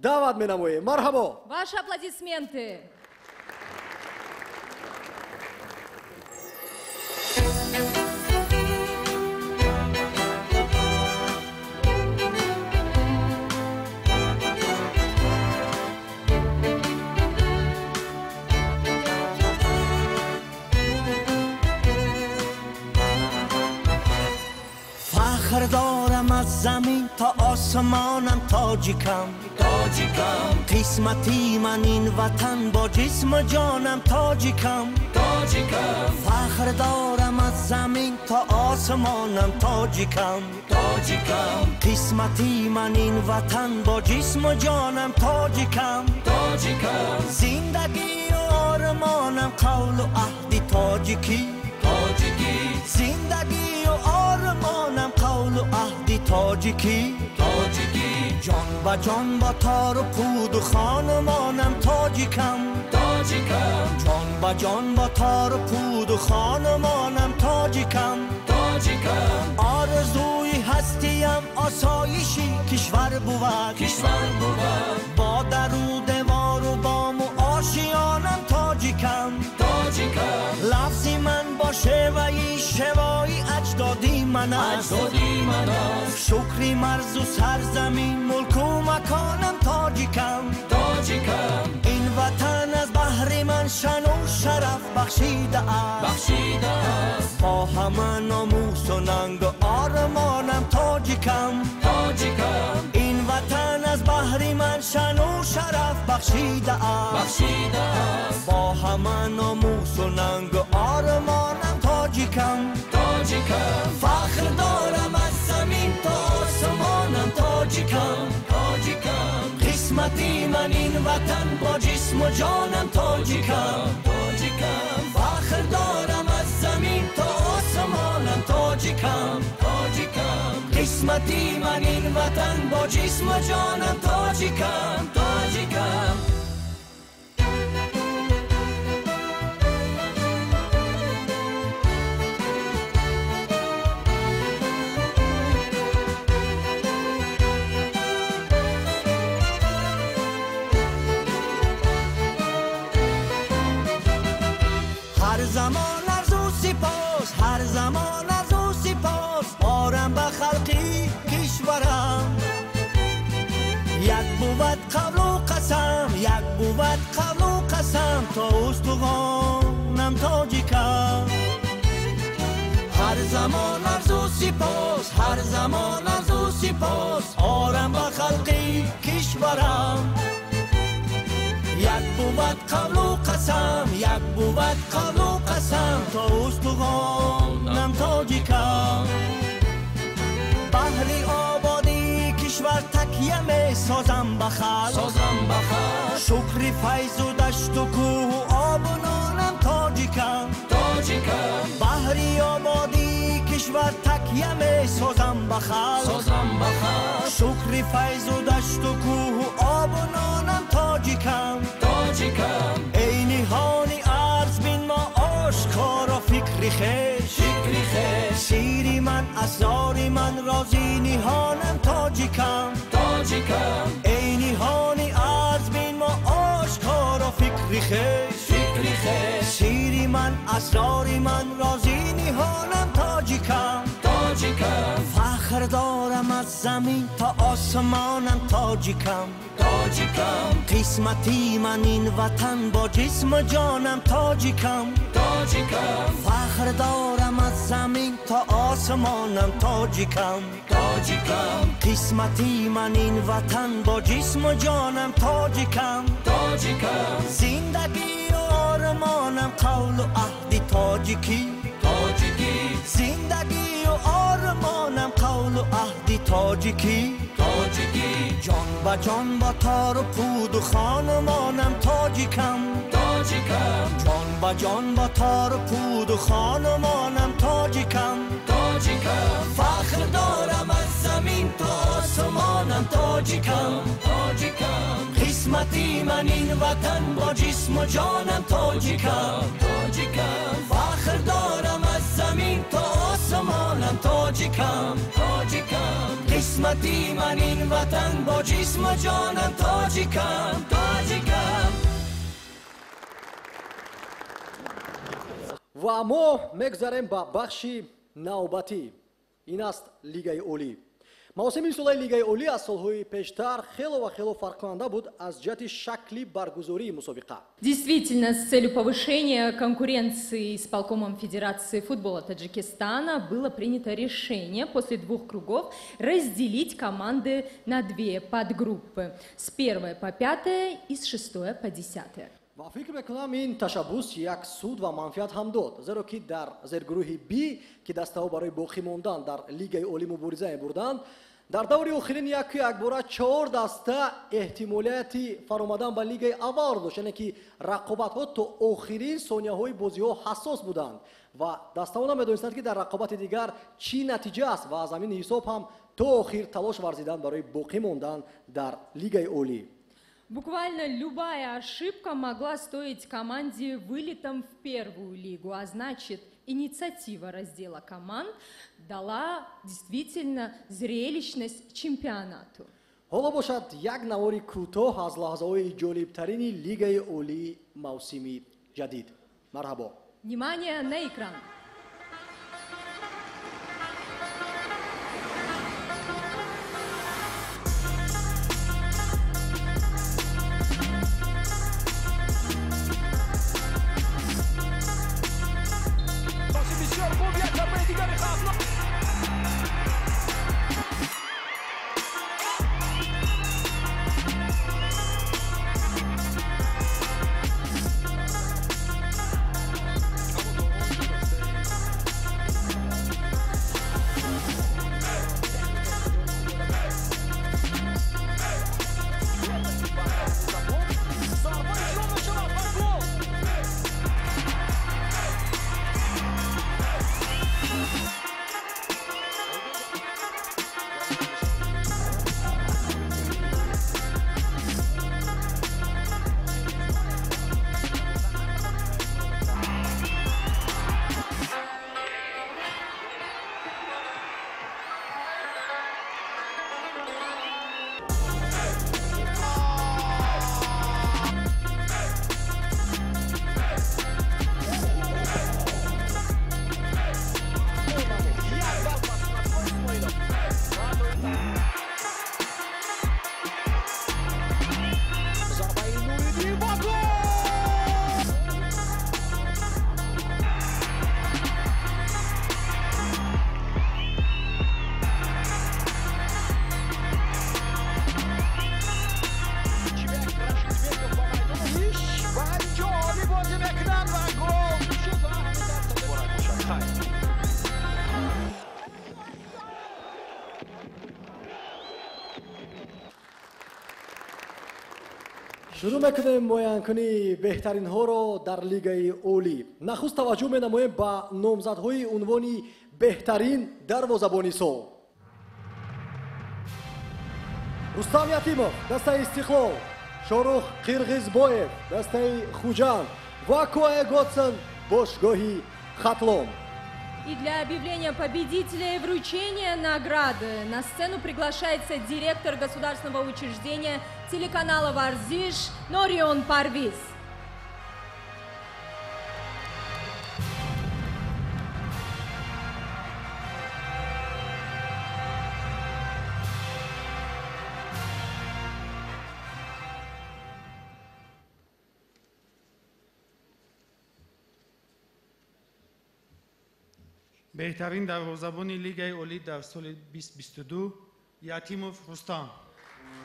даъват менамоем. Марҳабо! Ваши аплодисменты! Фахр дорам аз замин то осмонам тоҷикам, тоҷикам. Қисмати ман ин ватан бо ҷисму ҷонам тоҷикам, тоҷикам. Фахр дорам аз замин то осмонам тоҷикам, тоҷикам. Қисмати ман ин ватан бо ҷисму ҷонам тоҷикам, тоҷикам. Зиндагию ормонам қавлу аҳди тоҷикӣ, тоҷикӣ. Зиндагию ормонам қавлу аҳди тоҷикӣ, тоҷикӣ. Ҷон ба ҷон бо тору пуду хонумонам тоҷикам, тоҷикам. Ҷон ба ҷон бо тору пуду хонумонам тоҷикам, тоҷикам. Орзуи ҳастиям осоиши кишвар бувад, кишвар бувад. Бо дару девору бому ошиёнам тоҷикам, тоҷикам. Лафзи ман бо шеваи шевои аҷдодӣ ман аст, аҷдодӣ ман аст. Шукри марзу сарзамин мулку маконам тоҷикам, тоҷикам. Ин ватан аз баҳри ман шану шараф бахшидааст, бахшидааст. Бо ҳама номусу нангу ормонам тоҷикам, тоҷикам. Ин ватан аз баҳри ман шану шараф бахшидааст, бахшидааст. Бо ҳама номусу нангу ормонам тоҷикам, тоҷикам. Фахр дорам аз замин то осмонам тоҷикам, тоҷикам. Қисмати ман ин ватан бо ҷисму ҷонам тоҷикам, тоҷикам. Фахр дорам аз замин то осмонам тоҷикам, тоҷикам. Қисмати ман ин ватан бо ҷисму ҷонам тоҷикам, тоҷикам. Ҳар замон арзу сипос, ҳар замон арзу сипос орам ба халқи кишварам. Як бувад қавлу қасам, як бувад қавлу қасам то устуғонам тоҷикам. Ҳар замон арзу сипос, ҳар замон арзу сипос орам ба халқи кишварам. Як бувад қавлу қасам, як бувад қавлу қасам то устуғонам тоҷикам. Баҳри ободии кишвар такя месозам ба халқ, созам ба халқ. Шукри файзу дашту кӯҳу обу нонам тоҷикам, тоҷикам. Баҳри ободии кишвар такя месозам ба халқ, созам ба халқ. Шукри файзу дашту кӯҳу обу нонам тоҷикам, тоҷикам. Эй ниҳони арз бин мо ошкоро фикри хеш, фикри хеш. Сири ман асрори ман рози ниҳонам тоҷикам, тоҷикам. Эй ниҳони арз бин мо ошкоро фикри хеш, фикри хеш. Сири ман асрори ман рози ниҳонам тоҷикам, тоҷикам. Фахр дорам аз замин то осмонам тоҷикам, тоҷикам. Қисмати ман ин ватан бо ҷисму ҷонам тоҷикам, тоҷикам. Фахр дорам аз замин то осмонам тоҷикам, тоҷикам. Қисмати ман ин ватан бо ҷисму ҷонам тоҷикам, тоҷикам. Зиндагию ормонам қавлу аҳди тоҷикӣ, тоҷикӣ. Зиндагию ормонам қавлу аҳди тоҷикӣ, тоҷикӣ. Ҷон ба ҷон бо тору пуду хонумонам тоҷикам, тоҷикам. Ҷон ба ҷон бо тору пуду хонумонам тоҷикам, тоҷикам. Фахр дорам аз замин то осмонам тоҷикам, тоҷикам. Қисмати ман ин ватан бо ҷисму ҷонам тоҷикам, тоҷикам. Фахр дорам аз замин то осмонам тоҷикам, тоҷикам. Қисмати ман ин ватан бо ҷисму ҷонам тоҷикам, тоҷикам. Ва мо мегузарем ба бахши навбатӣ. Ин аст Лигаи Олӣ. Мавсими имсолаи Лигаи Олӣ аз солҳои пештар хело ва хело фарқкунанда буд аз ҷиҳати шакли баргузории мусобиқа. Действительно, с целью повышения конкуренции исполкомом Федерации футбола Таджикистана было принято решение после двух кругов разделить команды на две подгруппы: с 1 по 5 и с 6 по 10. Ва фикр мекунам, ин ташаббус як суд ва манфиат ҳам дод, зеро ки дар зергурӯҳи Б, ки дастаҳо барои боқӣ мондан дар Лигаи Олӣ мубориза мебурданд, дар даври охирин яку якбора чор даста эҳтимолияти фаромадан ба Лигаи аввалро дошт, яъне ки рақобатҳо то охирин сонияҳои бозиҳо ҳассос буданд ва дастаҳо намедонистанд, ки дар рақобати дигар чӣ натиҷа аст, ва аз ҳамин ҳисоб ҳам то охир талош варзиданд барои боқӣ мондан дар Лигаи Олӣ. Буквально любая ошибка могла стоить команде вылетом в первую лигу, а значит, инициатива раздела команд дала действительно зрелищность чемпионату. Ҳоло бошад, як навори кӯтоҳ аз лаҳзаҳои ҷолибтарини Лигаи Олии мавсими ҷадид. Марҳабо. Внимание на экран! Шурӯъ мекунем муайянкунии беҳтаринҳоро дар Лигаи Олӣ. Нахуст таваҷҷӯҳ менамоем ба номзадҳои унвони беҳтарин дарвозабони сол. Рустам Ятимов, дастаи Истиқлол, Шорух Қирғизбоев, дастаи Хуҷанд ва Коэ Готсон, бошгоҳи Хатлон. И для объявления победителя и вручения награды на сцену приглашается директор государственного учреждения телеканала «Варзиш» Норион Парвиз. Беҳтарин дарвозабони Лигаи Олӣ дар соли 2022 Ятимов Рустам.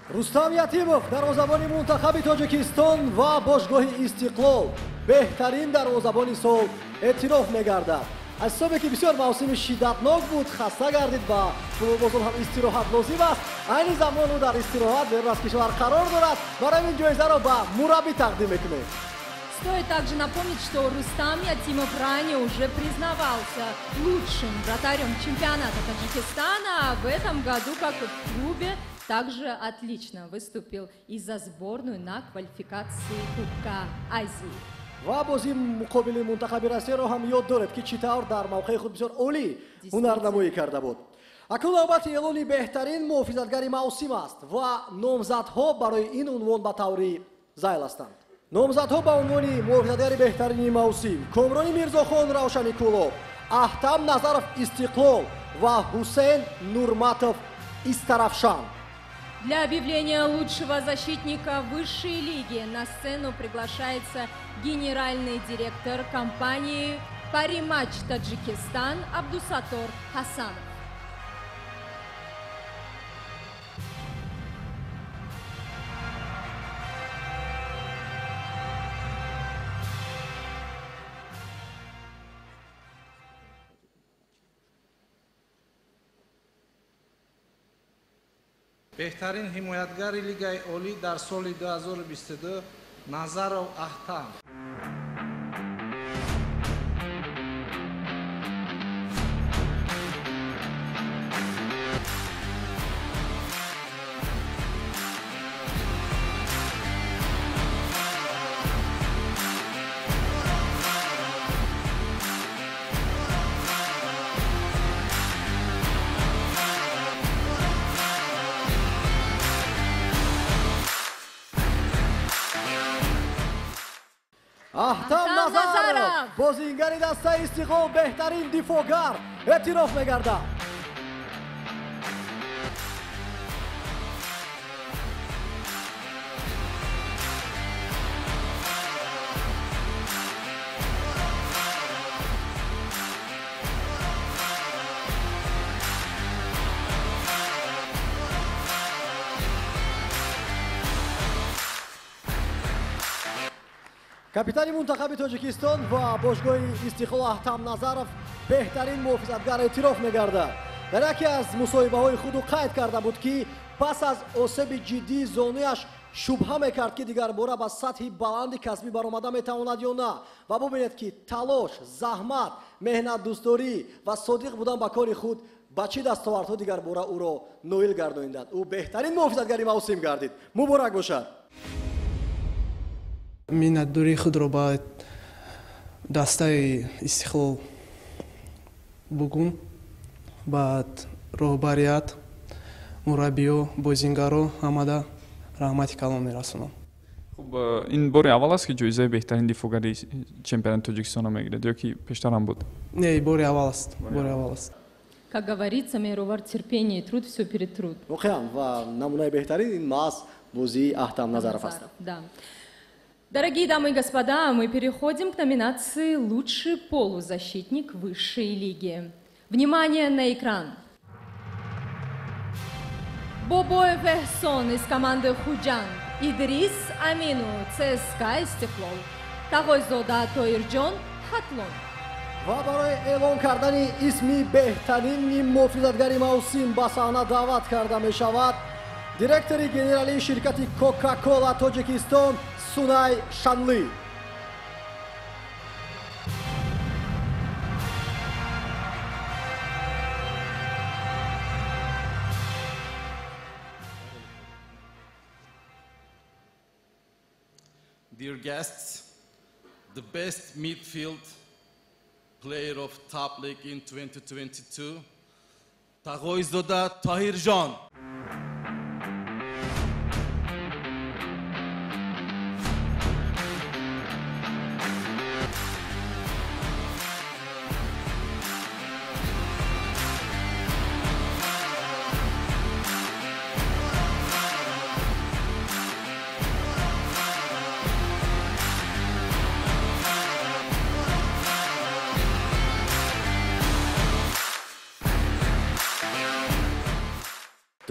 Рустам Ятимов, дарвозабони мунтахаби Тоҷикистон ва бошгоҳи Истиқлол, беҳтарин дарвозабони сол эътироф мегардад. Аз ҳисобе ки бисёр мавсими шиддатнок буд, хаста гардид ва футболбозон ҳам истироҳат лозим аст. Айни замон ӯ дар истироҳат берун аз кишвар қарор дорад. Барои ин ҷоизаро ба мураббӣ тақдим мекунем. Стоит также напомнить, что Рустам Ятимов ранее уже признавался лучшим вратарем чемпионата Таджикистана, а в этом году, как и в клубе, также отлично выступил и за сборную на квалификации Кубка Азии. Ва бозии муқобили мунтахаби Россияро ҳам ёд доред, ки чӣ тавр дар мавқеи худ бисёр олӣ ҳунарнамоӣ карда буд. Акнун навбати эълони беҳтарин муҳофизатгари мавсим аст ва номзадҳо барои ин унвон ба таври зайл ҳастанд. Номзадҳо ба унвони муҳофизатгари беҳтарини мавсим Комрони Мирзохон, Равшани Кӯлоб, Аҳтам Назаров, Истиқлол ва Ҳусейн Нурматов, Истаравшан. Для объявления лучшего защитника высшей лиги на сцену приглашается генеральный директор компании «Париматч Таджикистан» Абдусатор Хасанов. Беҳтарин ҳимоятгари Лигаи Олӣ дар соли 2022 Назаров Аҳтам. Аҳтам Назаров, бозингари дастаи Истиқлол, беҳтарин дифоъгар эътироф мегардад. Капитани мунтахаби Тоҷикистон ва бошгоҳи Истиқлол Аҳтам Назаров беҳтарин муҳофизатгар эътироф мегардад. Дар яке аз мусоҳибаҳои худ ӯ қайд карда буд, ки пас аз осеби ҷиддии зонуяш шубҳа мекард, ки дигарбора ба сатҳи баланди касбӣ баромада метавонад ё на. Ва бубинед, ки талош, заҳмат, меҳнатдӯстдорӣ ва содиқ будан ба кори худ ба чӣ дастовардҳо дигарбора ӯро ноил гардониданд. Ӯ беҳтарин муҳофизатгари мавсим гардид. Муборак бошад. Миннатдории худро ба дастаи Истиқлол бугун, баъд роҳбарият, мураббиё, бозингаро ҳамада раҳмати калон мерасонам. Хуб, ин бори аввал аст, ки ҷоизаи беҳтарин дифоъгари чемпионати Тоҷикистонро мегирад ё ки пештар ҳам буд? Не, бори аввал аст, бори аввал аст. Как говорится, Меҳровар, терпение и труд все перетрут. Воқеан, ва намунаи беҳтарин ин маҳз бозии Аҳтам Назаров аст. Да. Дорогие дамы и господа, мы переходим к номинации «Лучший полузащитник высшей лиги». Внимание на экран! Бобоев Эхсон из команды «Худжанд», Идрис Амину, ЦСКА «Истиқлол», Тағойзода Тоирҷон, «Хатлон». Ва барои эълон кардани исми беҳтарини муҳофизатгари мавсим ба саҳна даъват карда мешавад директори генералии ширкати Кока-Кола Тоҷикистон Сунай Шанли. Dear guests, the best midfield player of Top League in 2022, Tag'oyzoda Tohirjon.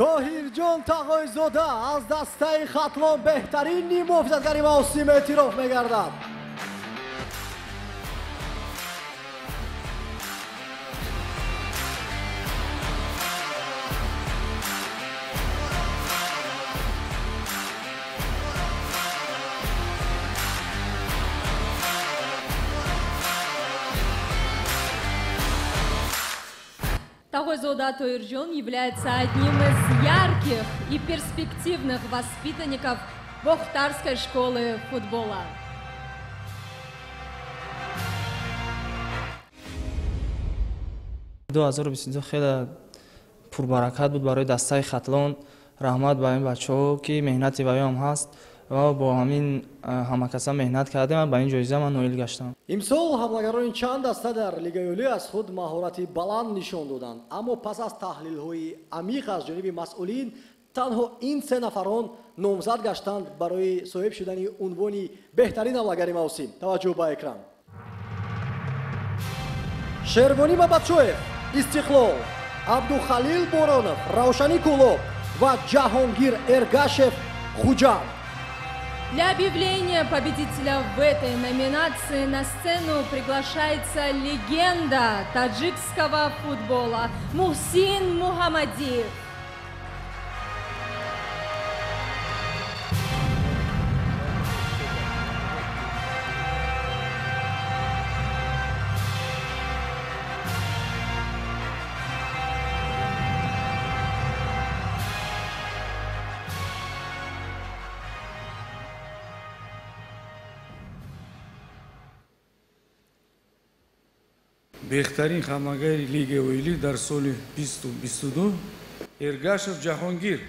Тоҳирҷон Тағойзода аз дастаи Хатлон беҳтарин муҳофизатгари мавсим эътироф мегардад. Таг'ойзода Тоирджон является одним из ярких и перспективных воспитанников Бохтарской школы футбола. 2022 хеле пурбаракат буд барои дастаи Хатлон. Раҳмат ба ин бачаҳо, ки меҳнати ваём ҳаст. Ва бо ҳамин ҳамакаса меҳнат кардем ва ба ин ҷоиза ман ноил гаштам. Имсол ҳамлагарони чанд даста дар Лигаи Олӣ аз худ маҳорати баланд нишон доданд, аммо пас аз таҳлилҳои амиқ аз ҷониби масъулин танҳо ин се нафарон номзад гаштанд барои соҳиб шудани унвони беҳтарин ҳамлагари мавсим. Таваҷҷӯҳ ба экран. Шервонӣ Мабадшоев, Истиқлол, Абдухалил Боронов, Равшани Кӯлоб ва Ҷаҳонгир Эргашев, Хуҷанд. Для объявления победителя в этой номинации на сцену приглашается легенда таджикского футбола Мухсин Мухаммадиев. Беҳтарин ҳамлагари Лигаи Олӣ дар соли 2022 Эргашев Ҷаҳонгир.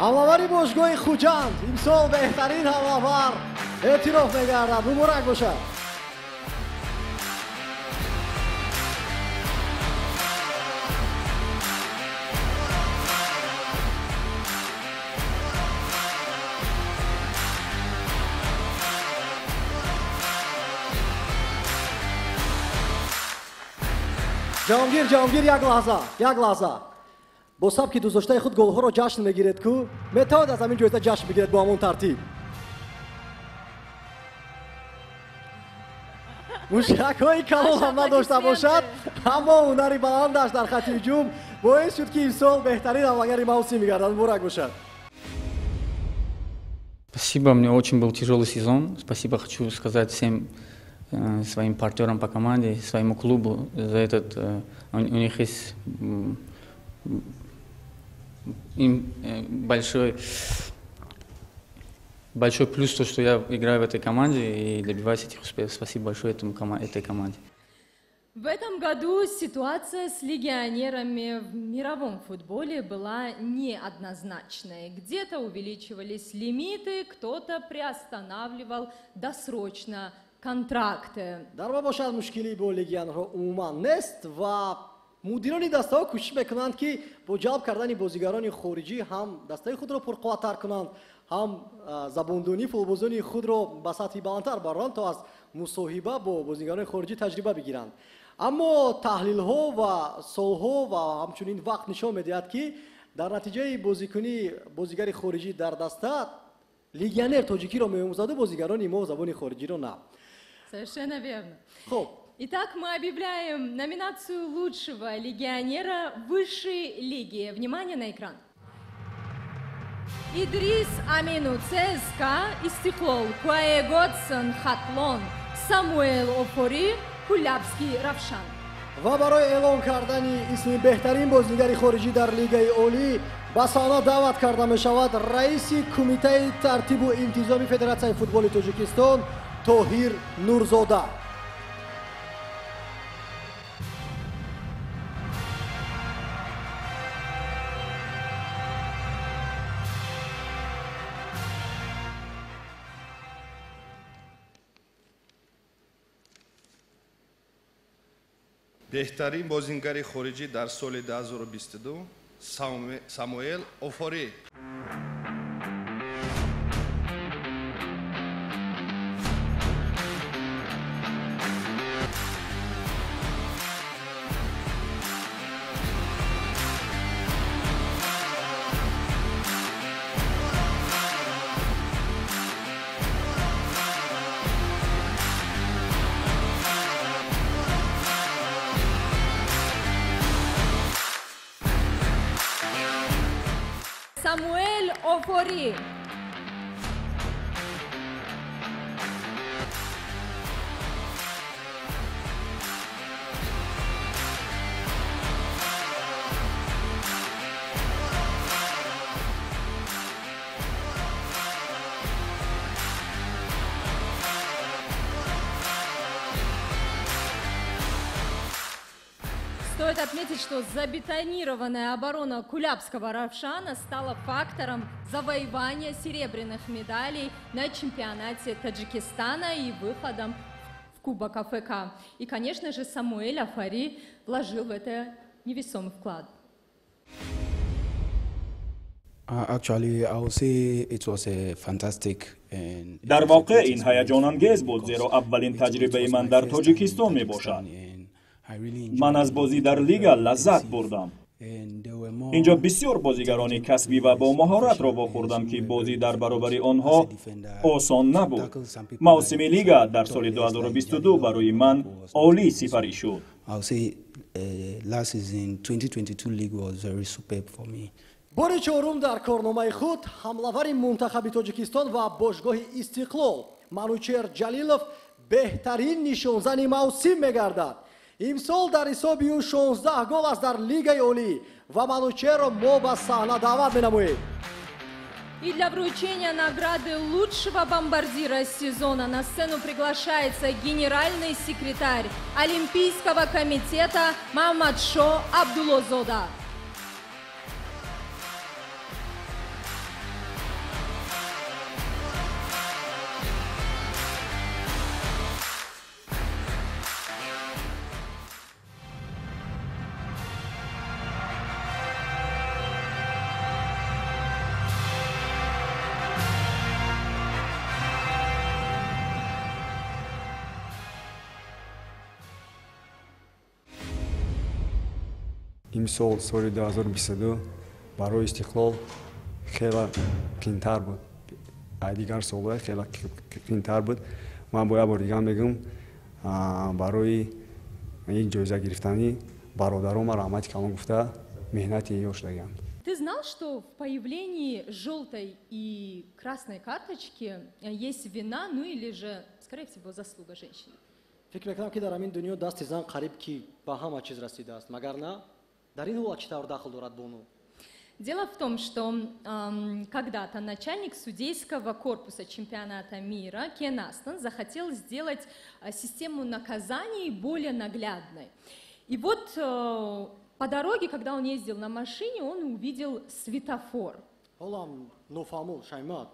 Ҳамлавари бошгоҳи Хуҷанд имсол беҳтарин ҳамлавар эътироф мегардад. Муборак бошад. Ҷаҳонгир, Ҷаҳонгир, як лаҳза, як лаҳза. Бо сабки дӯстдоштаи худ голҳоро ҷашн мегиред ку? Метавонед аз ҳамин ҷоиза ҷашн бигиред бо ҳамон тартиб. Мушакҳои калон ҳам надошта бошад, аммо ҳунари баландаш дар хати ҳуҷум боис шуд, ки имсол беҳтарин ҳамлагари мавсим мегардад. Муборак бошад. Спасибо, мне очень был тяжелый сезон. Спасибо хочу сказать всем своим партнерам по команде, своему клубу за этот. У них есть им большой плюс то, что я играю в этой команде и добиваюсь этих успехов. Спасибо большое этой команде. В этом году ситуация с легионерами в мировом футболе была неоднозначной. Где-то увеличивались лимиты, кто-то приостанавливал досрочно контракты. Дар ва бошад мушкили бо легионерҳо умуман нест ва мудирони дастаҳо кӯшиш мекунанд, ки бо ҷалб кардани бозигарони хориҷӣ ҳам дастаи худро пурқувваттар кунанд, ҳам забондонии футболбозони худро ба сатҳи баландтар бароранд, то аз мусоҳиба бо бозигарони хориҷӣ таҷриба бигиранд. Аммо таҳлилҳо ва солҳо ва ҳамчунин вақт нишон медиҳад, ки дар натиҷаи бозикунии бозигари хориҷӣ дар даста легионер тоҷикиро меомӯзаду бозигарони мо забони хориҷиро на. Совершенно верно. Хоб. Итак, мы объявляем номинацию лучшего легионера высшей лиги. Внимание на экран. Идрис Амину, ЦСКА, Истиклол, Куае Годсон, Хатлон, Самуэл Офори, Кулябский Равшан. Ва барои эълон кардани исми беҳтарин бозигари хориҷӣ дар Лигаи Олӣ ба саҳна даъват карда мешавад раиси Кумитаи тартибу интизоми Федератсияи футболи Тоҷикистон Тоҳир Нурзода. Беҳтарин бозингари хориҷӣ дар соли 2022 Самуэл Офори. Самуэль Офори. Стоит отметить, что забетонированная оборона кулябского Равшана стала фактором завоевания серебряных медалей на чемпионате Таджикистана и выходом в Кубок АФК. И, конечно же, Самуэль Афари вложил в это невесомый вклад. Дар воқеъ ин ҳаяҷонангез буд, зеро аввалин таҷрибаи ман дар Тоҷикистон мебошад. Ман аз бозӣ дар лига лаззат бурдам. Инҷо бисёр бозигарони касбӣ ва бо маҳоратро вохӯрдам, ки бозӣ дар баробари онҳо осон набуд. Мавсими лига дар соли 2022 барои ман олӣ сипарӣ шуд. Бори чорум дар корномаи худ ҳамлавари мунтахаби Тоҷикистон ва бошгоҳи Истиқлол Манучер Ҷалилов беҳтарин нишонзани мавсим мегардад. Имсол дар ҳисоби ӯ 16 гол аст дар Лигаи Олӣ ва Манучерро мо ба саҳна даъват менамоем. И для вручения награды лучшего бомбардира сезона на сцену приглашается генеральный секретарь Олимпийского комитета Мамадшо Абдуллозода. Имсол соли 2022 барои Истиқлол хеле қиинтар буд. Ай дигар солҳо хеле қиинтар буд. Ман бо як бор дигар мегӯм, барои ин ҷоиза гирифтанӣ бародарома раҳмати калон гуфта меҳнати ёш дагам. Ты знал, что в появлении желтой и красной карточки есть вина, ну или же, скорее всего, заслуга женщины? Фикр мекунам, ки дар ҳамин дунё дасти зан қариб ки ба ҳама чиз расидааст, магар на? Дар ин ҳолат чӣ тавр дахл дорад бону? Дело в том, что когда-то начальник судейского корпуса чемпионата мира Кен Астон захотел сделать систему наказаний более наглядной. И вот по дороге, когда он ездил на машине, он увидел светофор. Ҳолам нофаҳмо, Шаймат.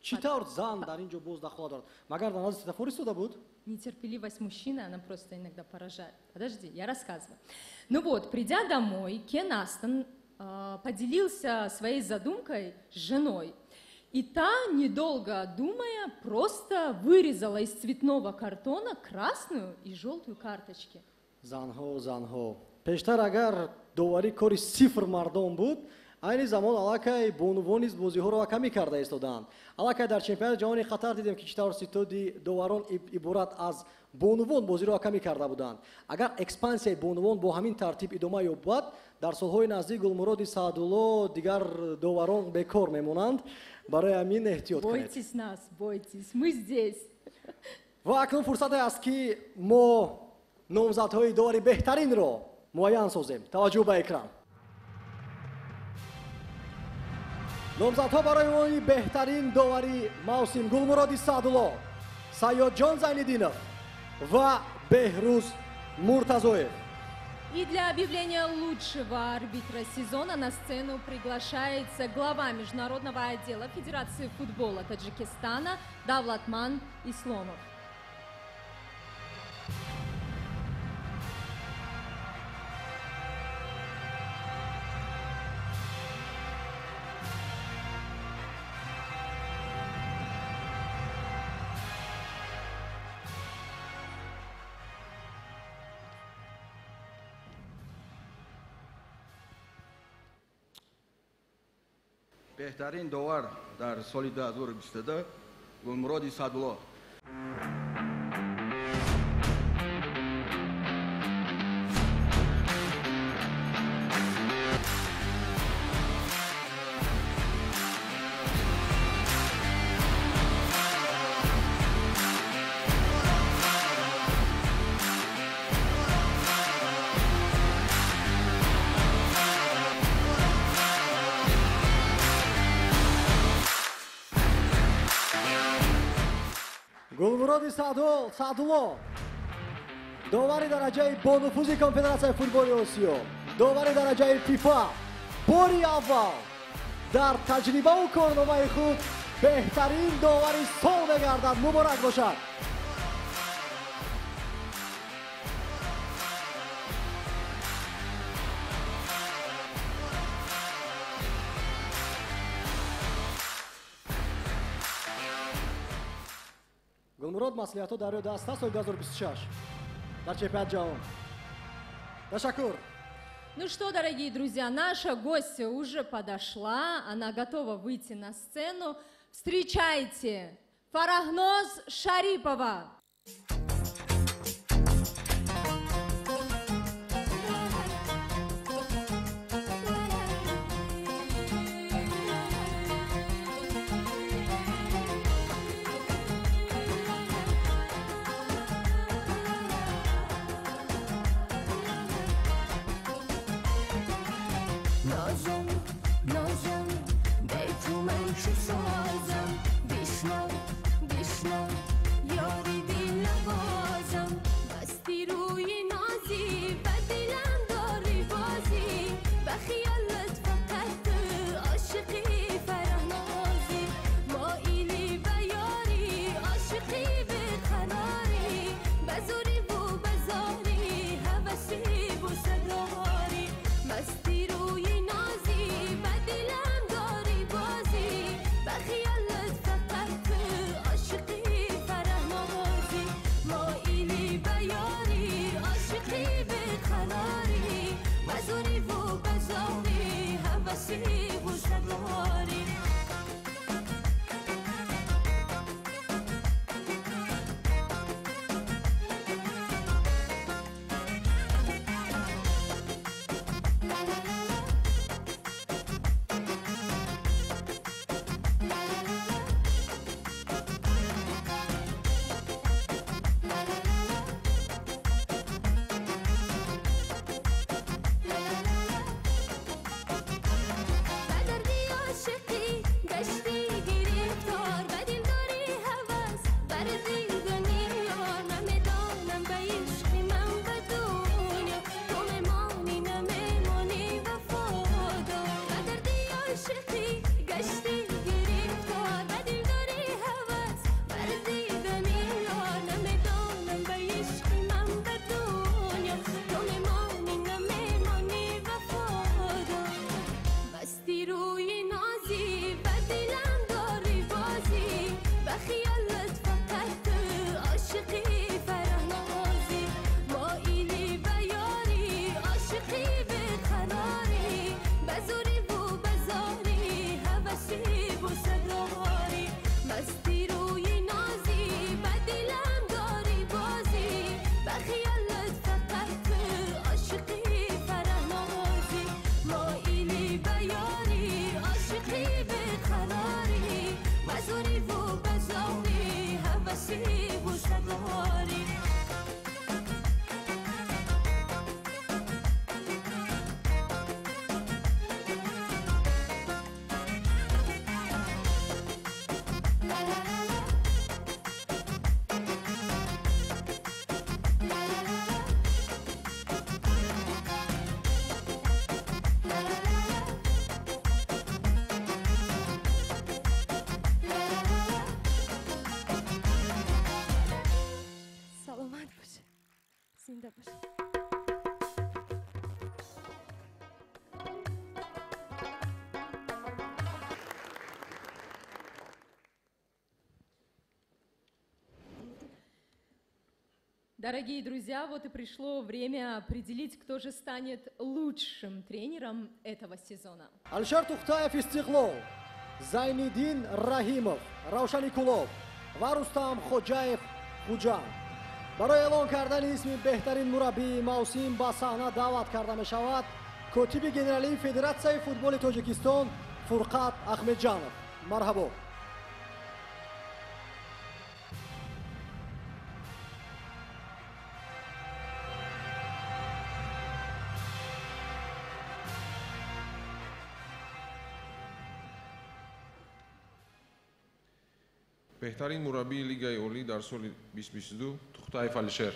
Чӣ тавр зан дар ин ҷо боз дахолат дорад? Магар дар назди светофор истода буд? Нетерпеливость мужчины, она просто иногда поражает. Подожди, я рассказываю. Ну вот, придя домой, Кен Астон поделился своей задумкой с женой. И та, недолго думая, просто вырезала из цветного картона красную и желтую карточки. Занҳо, занҳо. Пештар агар доварӣ кори сифр мардон буд, айни замон аллакай бонувон низ бозиҳоро ҳакамӣ карда истодаанд. Аллакай дар чемпионати ҷаҳони Қатар дидем, ки чӣ тавр ситоди доварон иборат аз бонувон бозиро ҳакамӣ карда буданд. Агар экспансияи бонувон бо ҳамин тартиб идома ёбад, дар солҳои наздик Гулмуроди Саъдулло дигар доварон бекор мемонанд. Барои ҳамин эҳтиёт кунед. Бойтесь нас, бойтесь, мы здесь. Ва акнун фурсате аст, ки мо номзадҳои довари беҳтаринро муайян созем. Таваҷҷӯҳ ба экран. Номзадҳо барои унвони беҳтарин довари мавсим Гулмуроди Саъдулло, Сайёдҷон Зайниддинов ва Беҳрӯз Муртазоев. И для объявления лучшего арбитра сезона на сцену приглашается глава международного отдела Федерации футбола Таджикистана Давлатман Исломов. Беҳтарин довар дар соли 2022 Гулмуроди Саъдулло. Гулмуроди Саъдулло Довари дараҷаи бонуфузи Конфедератсияи футболи Осиё, довари дараҷаи ФИФА бори аввал дар таҷрибаву корномаи худ беҳтарин довари сол мегардад. Муборак бошад! Гулмурод, маслиҳатҳо дар ёд аст соли 2026 дар чемпионати ҷаҳон. Ташаккур. Ну что, дорогие друзья, наша гостья уже подошла, она готова выйти на сцену. Встречайте, Фарахноз Шарипова. نازم نازم به تو من چه سازم، بشنو بشنو یاری دل نوازم، بستی روی نازی و دلم داری بازی، به خیالت فقط تو عاشقی فرحنازی، مایلی به یاری عاشقی به قراری، به زوری و به زاری هوسی بوسه داری، مستی روی نازی و دلم داری بازی، به خیالت فقط تو عاشقی فرحنازی، مایلی به یاری عاشقی به قراری، به زوری و به زاری هوسی بوسه داری. به دردی عاشقی گشتی گرفتار، به دلداری هوس بر دیدنی یار، نمیدانم به عشق من به دنیا تو میمانی نمیمانی وفادار. به دردی عاشقی گشتی گرفتار، به دلداری هوس بر دیدنی یار، نمیدانم به عشق من به دنیا تو میمانی نمیمانی وفادار. مستی روی نازی و دلم داری بازی، به خیالت فقط تو عاشقی فرحنازی، مایلی به یاری عاشقی به قراری، به زوری و به زاری هوسی بوسه داری، مستی روی نازی و دلم داری بازی، به خیالت فقط تو عاشقی فرحنازی، مایلی به یاری عاشقی به قراری، به زوری و به زاری هوسی بوسه داری. Саломат бош, зинда бош. Дорогие друзья, вот и пришло время определить, кто же станет лучшим тренером этого сезона. Алишер Тухтаев, Истиқлол, Зайниддин Раҳимов, Равшани Кулоб ва Рустам Хоҷаев, Хуҷанд. Барои эълон кардани исми беҳтарин мураббии мавсим ба саҳна даъват карда мешавад котиби генералии Федератсияи футболи Тоҷикистон Фурқат Ахмедҷанов. Марҳабо. Беҳтарин мураббии Лигаи Олӣ дар соли 2022 Тухтаев Алишер.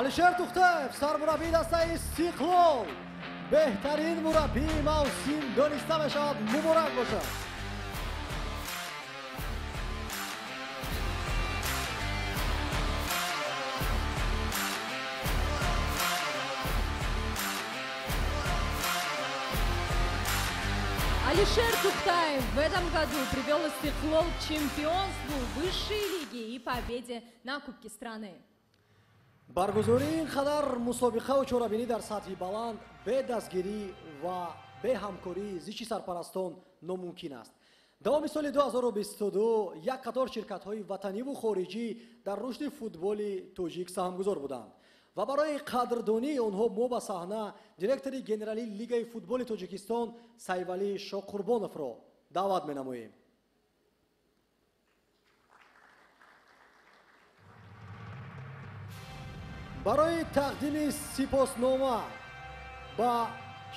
Алишер Тухтаев, сармураббии дастаи Истиқлол, беҳтарин мураббии мавсим дониста мешавад. Муборак бошад! Алишер Тухтаев в этом году привел Истиқлол к чемпионству высшей лиги и победе на Кубке страны. Баргузории ин қадар мусобиқаву чорабинӣ дар сатҳи баланд бе дастгирӣ ва бе ҳамкории зичи сарпарастон номумкин аст. Давоми соли 2022 як қатор ширкатҳои ватаниву хориҷӣ дар рушди футболи тоҷик саҳмгузор буданд ва барои қадрдонии онҳо мо ба саҳна директори генералии Лигаи футболи Тоҷикистон Сайвалӣ Шоқурбоновро даъват менамоем. Барои тақдими сипоснома ба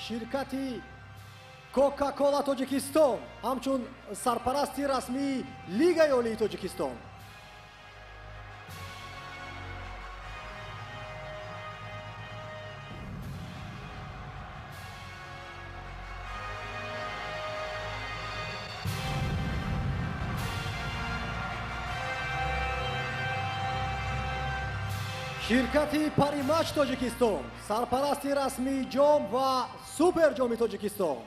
ширкати Кока-Кола Тоҷикистон ҳамчун сарпарасти расмии Лигаи Олии Тоҷикистон, ширкати Паримач Тоҷикистон, сарпарасти расмии ҷом ва суперҷоми Тоҷикистон,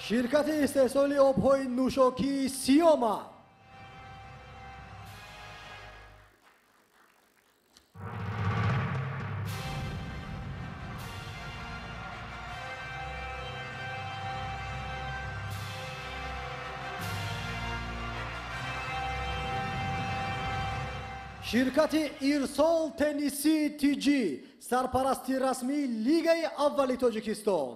ширкати истеҳсоли обҳои нӯшокии Сиёма, ширкати Ирсол Тенниси Тҷ, сарпарасти расмии Лигаи аввали Тоҷикистон,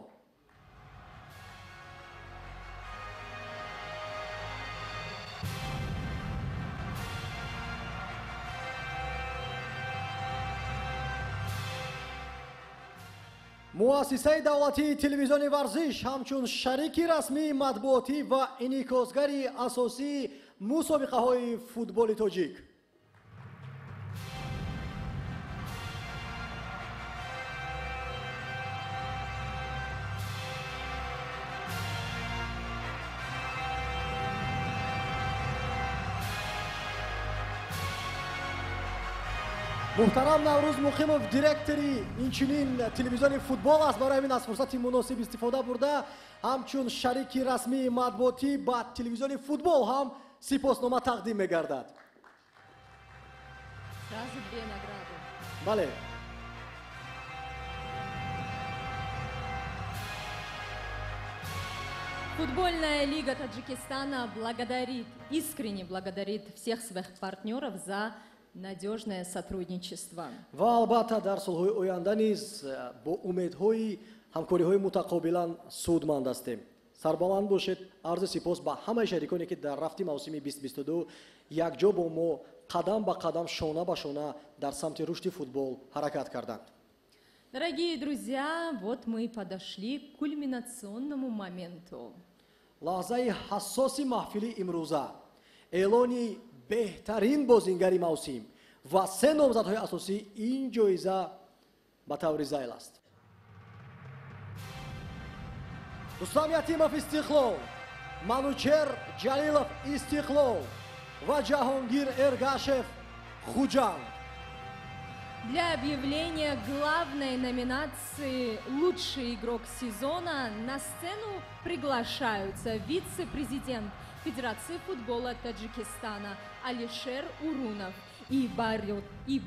муассисаи давлатии телевизиони варзиш ҳамчун шарики расмии матбуотӣ ва инъикосгари асосии мусобиқаҳои футболи тоҷик. Муҳтарам Наврӯз Муқимов, директори инчунин телевизиони футбол аст. Барои ҳамин аз фурсати муносиб истифода бурда, ҳамчун шарики расмии матбуотӣ ба телевизиони футбол ҳам сипоснома тақдим мегардад. Сразу две награды. Бале. Футбольная лига Таджикистана благодарит, искренне благодарит всех своих партнеров за надежное сотрудничество. Ва албатта дар солҳои оянда низ бо умедҳои ҳамкориҳои мутақобилан судманд ҳастем. Сарбаланд бошед. Арзи сипос ба ҳамаи шариконе ки дар рафти мавсими 2022 якҷо бо мо қадам ба қадам, шона ба шона дар самти рушди футбол ҳаракат карданд. Дорогие друзья, вот мы и подошли к кульминационному моменту. Лаҳзаи ҳассоси маҳфили имрӯза, эълони беҳтарин бозингари мавсим ва се номзадҳои асосии ин ҷоиза ба таври зайл аст. Рустам Ятимов, Истиқлол, Манучер Ҷалилов, Истиқлол ва Ҷаҳонгир Эргашев, Хуҷанд. Для объявления главной номинации «Лучший игрок сезона» на сцену приглашаются вице-президент Федерации футбола Таджикистана Алишер Урунов и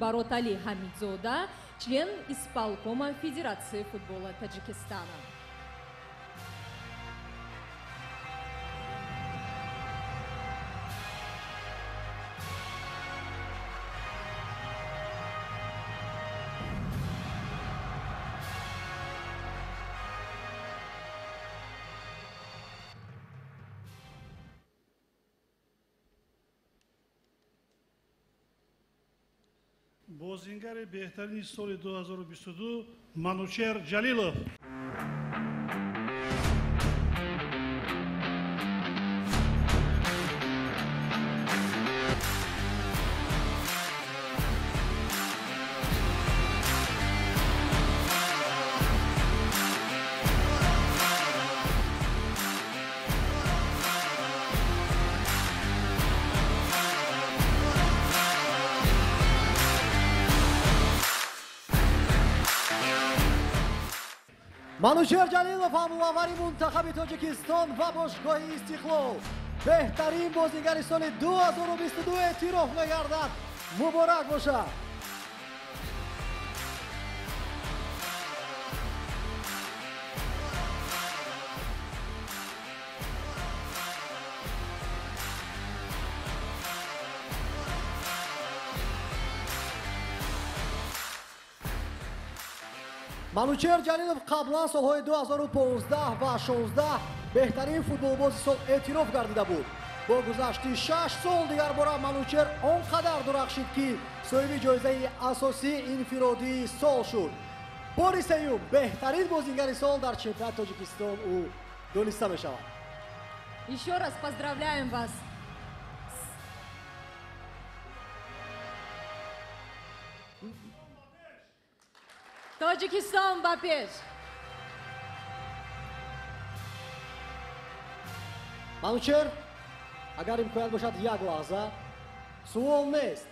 Баротали Хамидзода, член исполкома Федерации футбола Таджикистана. Бозингари беҳтарини соли 2022 Манучер Ҷалилов. Манучер Ҷалилов, ҳамлавари мунтахаби Тоҷикистон ва бошгоҳи Истиқлол, беҳтарин бозингари соли 2022 эътироф мегардад. Муборак бошад! Манучер Ҷалилов қаблан солҳои 2015 ва 16 беҳтарин футболбози сол эътироф гардида буд. Бо гузашти 6 сол дигарбора Манучер он қадар дурахшид, ки соҳиби ҷоизаи асосии инфиродии сол шуд. Бори сеюм беҳтарин бозингари сол дар чемпионати Тоҷикистон ӯ дониста мешавад. Еще раз поздравляем вас. Тоҷикистон ба пеш! Манучер, агар имконият бошад, як лаҳза. Суол нест,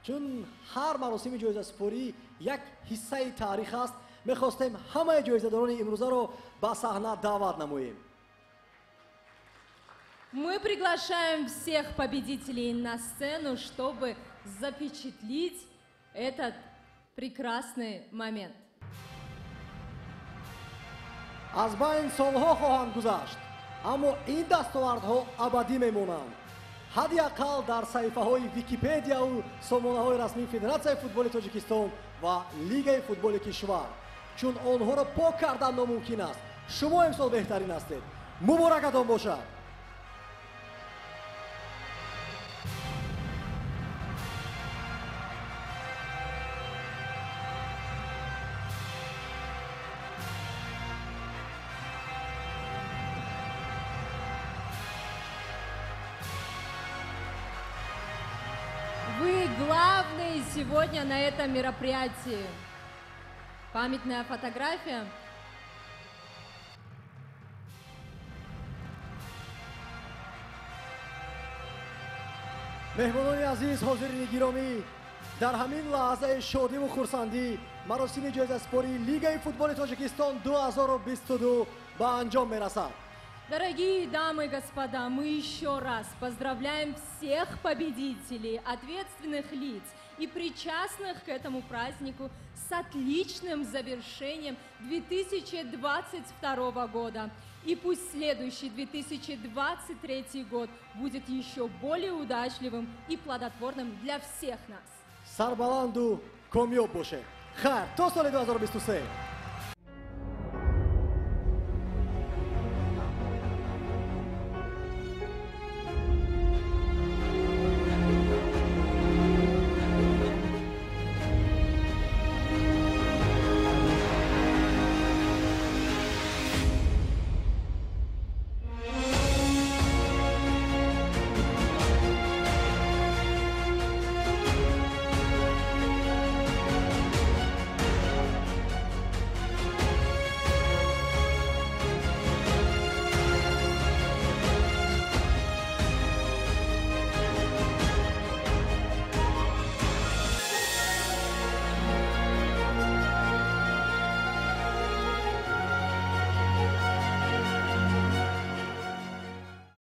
чун ҳар маросими ҷоизасупорӣ як ҳиссаи таърих аст. Мехостем ҳамаи ҷоизадорони имрӯзаро ба саҳна даъват намоем. Мы приглашаем всех победителей на сцену, чтобы запечатлить этот прекрасный момент. Аз байн солҳо хоҳанд гузашт, аммо ин дастовардҳо абадӣ мемонанд. Ҳадди ақал дар саҳифаҳои Википедияву сомонаҳои расмии Федератсияи футболи Тоҷикистон ва Лигаи футболи кишвар, чун онҳоро пок кардан номумкин аст. Шумо имсол беҳтарин ҳастед. Муборакатон бошад! Вы главные сегодня на этом мероприятии. Памятная фотография. Меҳмонони азиз, ҳозирини гиромӣ, дар ҳамин лаҳзаи шодиву хурсандӣ маросими ҷоизасупории Лигаи футболи Тоҷикистон 2022 ба анҷом мерасад. Дорогие дамы и господа, мы еще раз поздравляем всех победителей, ответственных лиц и причастных к этому празднику с отличным завершением 2022 года. И пусть следующий 2023 год будет еще более удачливым и плодотворным для всех нас. Сарбаланду комёб бошед. Хайр, то соли 2023.